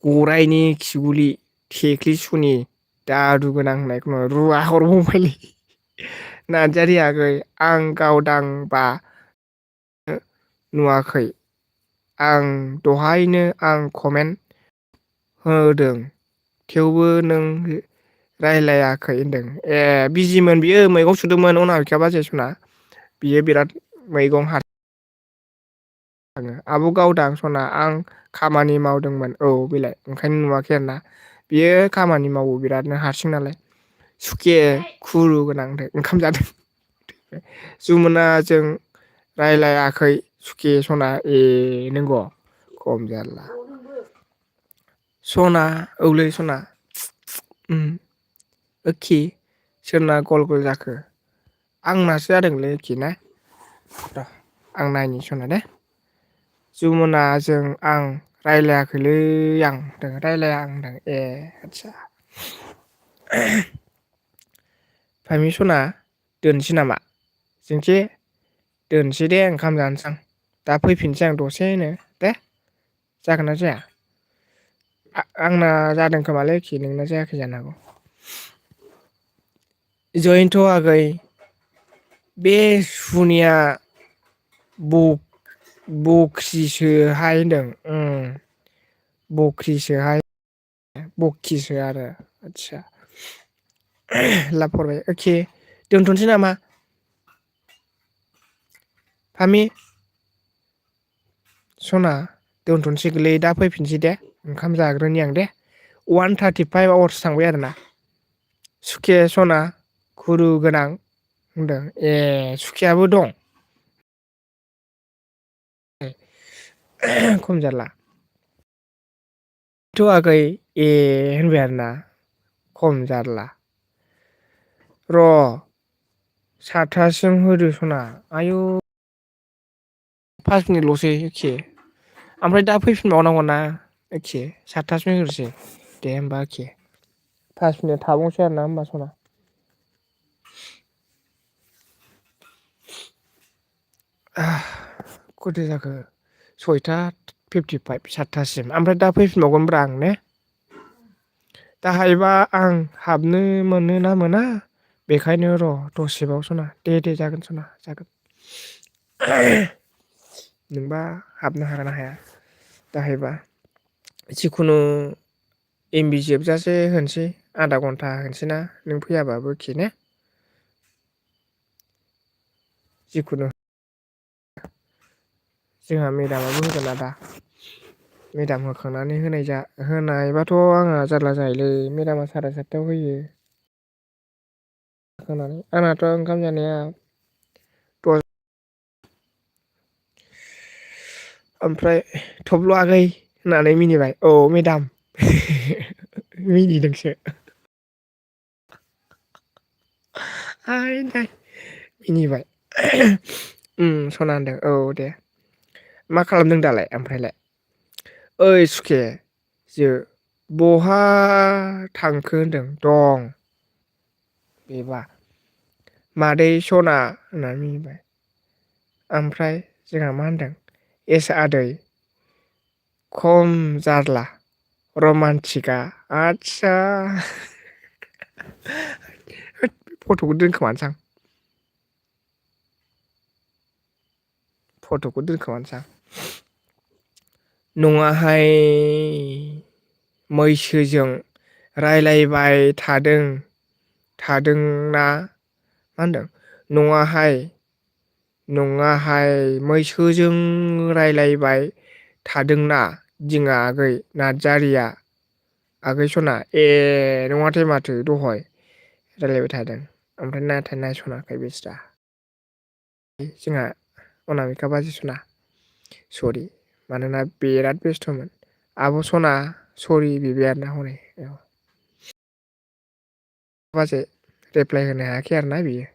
गराइनि खिबुलि थेख्लि सुनि दादु गोनां होननायखौ रुवा हरबावबायलै नार्जारि आगै आं गावदांबा नुवाखै आं दहायनो आं कमेन्ट होदों थेवबो नों रायलायाखै होनदों ए बिजिमोन बियो मैगं सुदोंमोन अनामिका बाजै सना बियो बिराद मैगं आङो आब' गावदां सना आं खामानि मावदोंमोन औ बेलाय ओंखायनो नुवाखै आरोना बियो खामानि मावो बिरादनो हारसिं नालाय सुखे खुरु गोनां ओंखाम जादों जुमुनाजों रायलायाखै सुखे सना ए नंगौ खम जारला सना औलै सना सोरना गल गल जाखो आंनासो जादोंलै ना र' आं नायनि सना दे जुमुनाजों आं रायलायाखैलै आं होनदों रायलाया आं होनदों ए आदसा फाइमि सना दोनसै नामा जोंथि दोनसै दे ओंखाम जानोसै आं दा फैफिनसै आं दसेनो दे जागोन ना जाया आंना जादों खोमालै नोंना जायाखै जानो हागौ जयन्त आगै बे सुनिया बख्रिसोहाय होनदों बख्रिसोहाय बखिसो आरो आदसा लाब हरबाय अके दोनथ'नोसै नामा फामि सना दोनथ'नोसै गोरलै दा फैफिनसै दे ओंखाम जाग्रोनि आं दे 1:35 आवार्स थांबाय आरोना सुखे सना खुरु गोनां होनदों ए सुखेयाबो दं खम जारला थ' आगै ए होनबाय आरोना खम जारला र' सातथासिम होदो सना आयु 5 मिनिटल'सै एखे ओमफ्राय दा फैफिनबावनांगौना एखे 7थासिम होग्रोसै दे होमबा एखे 5 मिनिट थाबावनोसै आरोना होमबा सना खैथा जाखो 6:55 7थासिम ओमफ्राय दा फैफिनबावगोनब्रा आं ने दाहायबा आं हाबनो मोनो ना मोना बेखायनो र' दसेबाव सना दे जागोन सना जागोन। नोंबा हाबनो हागोन ना हाया दाहायबा जिखुनु एमबि जोबजासे होनोसै आधा घन्टा होनोसै ना नों फैयाबाबो खे ने जिखुनु जोंहा मेदामाबो होगोन आदा मेदाम होखांनानै होनायबाथ' आंहा जारला जायोलै मेदामा 7:30 होयो होखांनानै आंनाथ' ओंखाम जानाया ओमफ्राय थब्ल' आगै होननानै मिनिबाय औ मेदाम मिनिदोंसो मिनिबाय सना होनदों औ दे मा खालामदों दालाय ओमफ्रायलाय ओइ सुखे जो बहा थांखो होनदों दं बेबा मादै सना होननानै मिनिबाय ओमफ्राय जोंहा मा होनदों एस आदै खम जारला रमान्टिकआ आदसा फट'खौ दोनखोमानोसां नङाहाय मैसोजों रायलायबाय थादोंना मा होनदों नङाहाय मैसोजों रायलायबाय थादोंना दिङा आगै नार्जारिया आगै सना ए नङाथाय माथो दहाय रायलायबाय थादों ओमफ्राय नाथाय नायस'नाखै बेस्रा जोंहा अनामिका बाजै सना सरि मानोना बिराद बेस्थ'मोन आब' सना सरि बिबाय आरोना हनै औ बाजै रिप्लाय होनो हायाखै आरोना बियो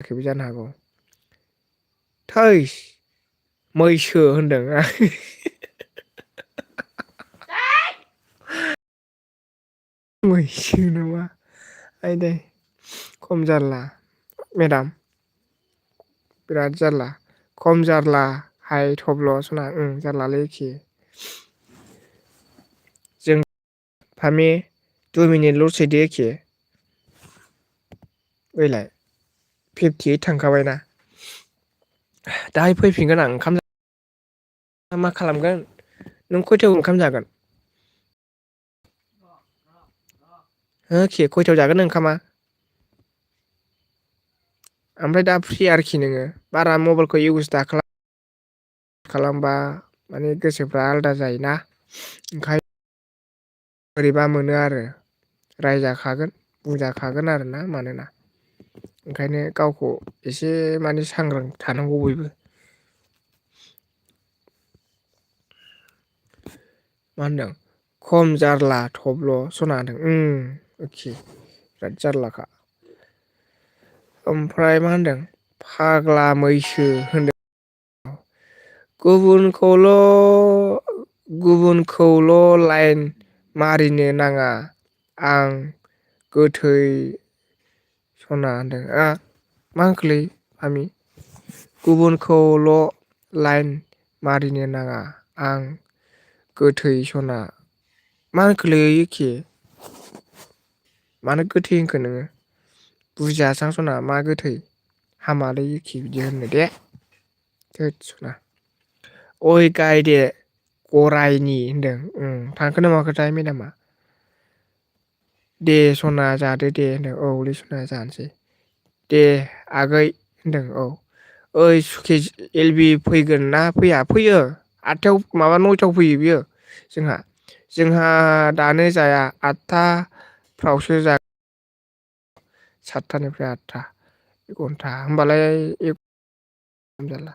बेबो जानो हागौ थैस मैसो होनदों मैसो नामा आयदै खम जारला मेदाम बिराद जारला खम जारला हाय थब्ल' सना जारलालै एखे जों फामि 2 मिनिटल'सै दे एखे बैलाय 58 थांखाबायना दाहाय फैफिनगोन आं ओंखाम मा खालामगोन नों खयथायाव ओंखाम जागोन होखे खयथायाव जागोन ओंखामा ओमफ्राय दा फ्रि आरोखि नोङो बारा मबाइलखौ इउस दा खालामबा माने गोसोफ्रा आलादा जायोना ओंखायनो बोरैबा मोनो आरो रायजाखागोन बुंजाखागोन आरोना मानोना ओंखायनो गावखौ एसे माने सांग्रां थानांगौ बयबो मा होनदों खम जारला थब्ल' सना होनदों एखे बिराद जारलाखा ओमफ्राय मा होनदों फाग्ला मैसो होनदों गुबुनखौल' लाइन मारिनो नाङा आं गोथै सना होनदों मा होनखोलै फामि गुबुनखौल' लाइन मारिनो नाङा आं गोथै सना मा होनखोलै एखे मानो गोथै होनखो नोङो बुजियासां सना मा गोथै हामालै एखे बिदि होननो दे थोद सना अय गायदे गरायनि होनदों थांखोना माखोथाय मेदामा दे सना जादो दे होनदों औलै सना जानोसै दे आगै होनदों औ ओइ सुखे एल बि फैगोन ना फैयो 8थायाव माबा 9थायाव फैयो बियो जोंहा दानो जाया 8थाफ्रावसो जागोन 7थानिफ्राय 8था 1 घन्टा होमबालाय जारला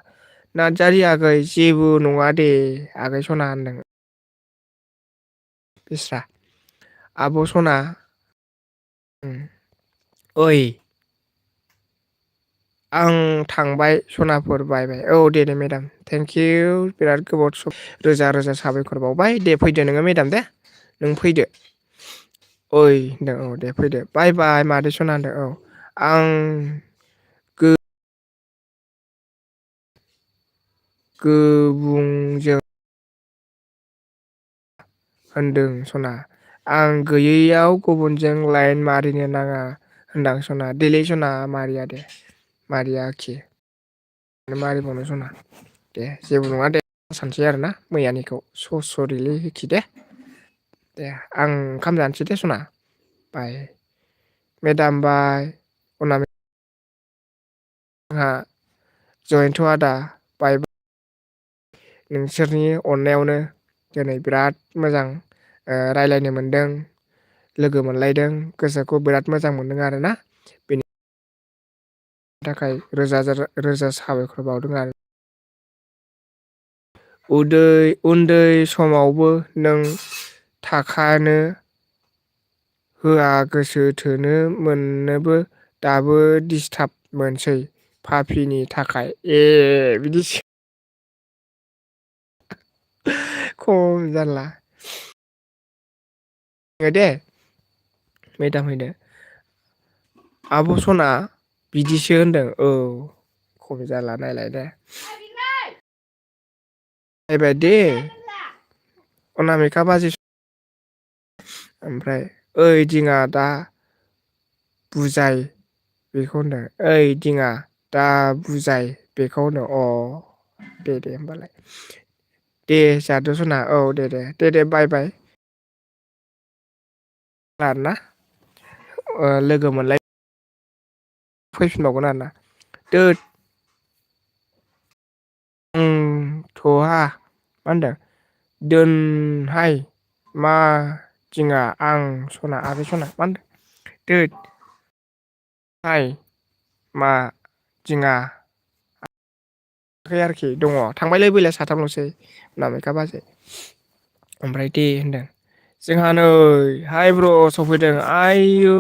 नार्जारि आगै जेबो नङा दे आगै सना होनदों बिस्रा आब' सना ओइ आं थांबाय सनाफोर बाय औ दे मेदाम थेंकिउ बिराद गोबाव सम रोजा रोजा साबायखर बावबाय दे फैदो नोङो मेदाम दे नों फैदो ओइ होनदों औ दे फैदो बाय बाय मादै सना होनदों औ आं गुबुंजों होनदों सना। आं गैयैयाव गुबुनजों लाइन मारिनो नाङा होनदां सना। देलै सना मारिया दे मारियाखि मारिबावनो सना दे जेबो नङा दे सानसै आरोना मैयानिखौ सरिलै होखि दे आं ओंखाम जानोसै दे सना बाय मेदाम बाय अना जोंहा जयन्त आदा बाय नोंसोरनि अननायावनो दिनै बिराद मोजां रायलायनो मोनदों लोगो मोनलायदों गोसोखौ बिराद मोजां मोनदों आरोना बेनि थाखाय रोजा रोजा साबायखर बावदों आरो उन्दै समावबो नों थाखानो होआ गोसो थोनो मोननोबो दाबो डिसटाब मोनसै पापिनि थाखाय बिदिसो खम जारला दे मेदाम फैदो आब' सना बिदिसो होनदों औ खम जाला नायलाय दे बाय दे अनामिका बाजै ओमफ्राय ओइ दिङा दा बुजाय बेखौ होनदों ओइ दिङा दा बुजाय बेखौ होनो अ दे होमबालाय दे जादो सना औ दे बाय बाय आरोना लोगो मोनलाय फैफिनबावगोन आरोना दोद थहा मा होनदों दोनहाय मा दिङा आं सना आगै सना मा होनदों दोद हाय मा दिङा आरोखि दङ थांबायलै बैलाय साथामल'सै अनामिका बाजै ओमफ्राय दे होनदों जोंहा नै हाइ ब्र' सफैदों आयु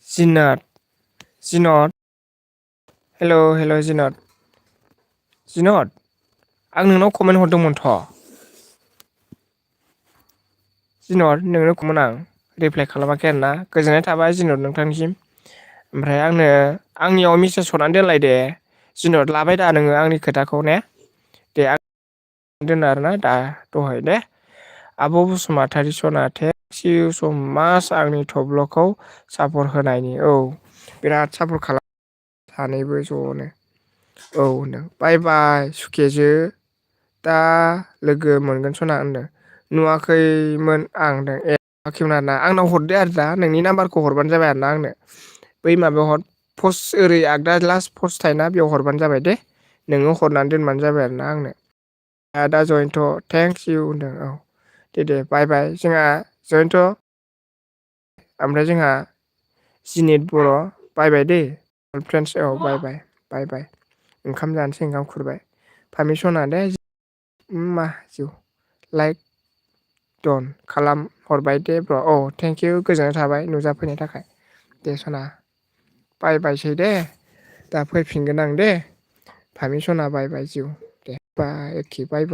जिनत हेल' जिनत आं नोंनाव कमेन्ट हरदोंमोनथ' जिनत नोंनो खौमोन आं रिप्लाइ खालामाखै आरोना गोजोननाय थाबाय जिनत नोंथांनिसिम ओमफ्राय आंनियाव मेसेज हरनानै दोनलाय दे जिनत लाबाय दा नोङो आंनि खोथाखौ ने दे आं दोनो आरोना दा दहाय दे आब' बसुमतारी सना थेंक्स इउ स माच आंनि थब्ल'खौ सापर्ट होनायनि औ बिराद सापर्ट खालाम सानैबो ज'नो औ होनदों बाय बाय सुखेजो दा लोगो मोनगोन सना होनदों नुवाखैमोन आं होनदों ए नुवाखैमोन आरोना आंनाव हरदो आरो दा नोंनि नाम्बारखौ हरबानो जाबाय आरो ना आंनो बै माबायाव हर पस्ट ओरै आगदा लास्ट पस्ट थायोना बेयाव हरबानो जाबाय दे नोङो हरनानै दोनबानो जाबाय आरोना आंनो दा जयन्त थेंक्स इउ होनदों औ दे बाय बाय जोंहा जयन्त ओमफ्राय जोंहा जिनित बर' बायबाय दै फ्रेन्डस औ बाय ओंखाम जानोसै ओंखाम खुरबाय पारमिसना दे मा जिउ लाइक दन खालाम हरबाय दे ब्र' औ थेंकिउ गोजोननाय थाबाय नुजाफैनायनि थाखाय दे सना बायसै दे दा फैफिनगोन आं दे पारमिसना बाय जिउ दे बाय एखे बाय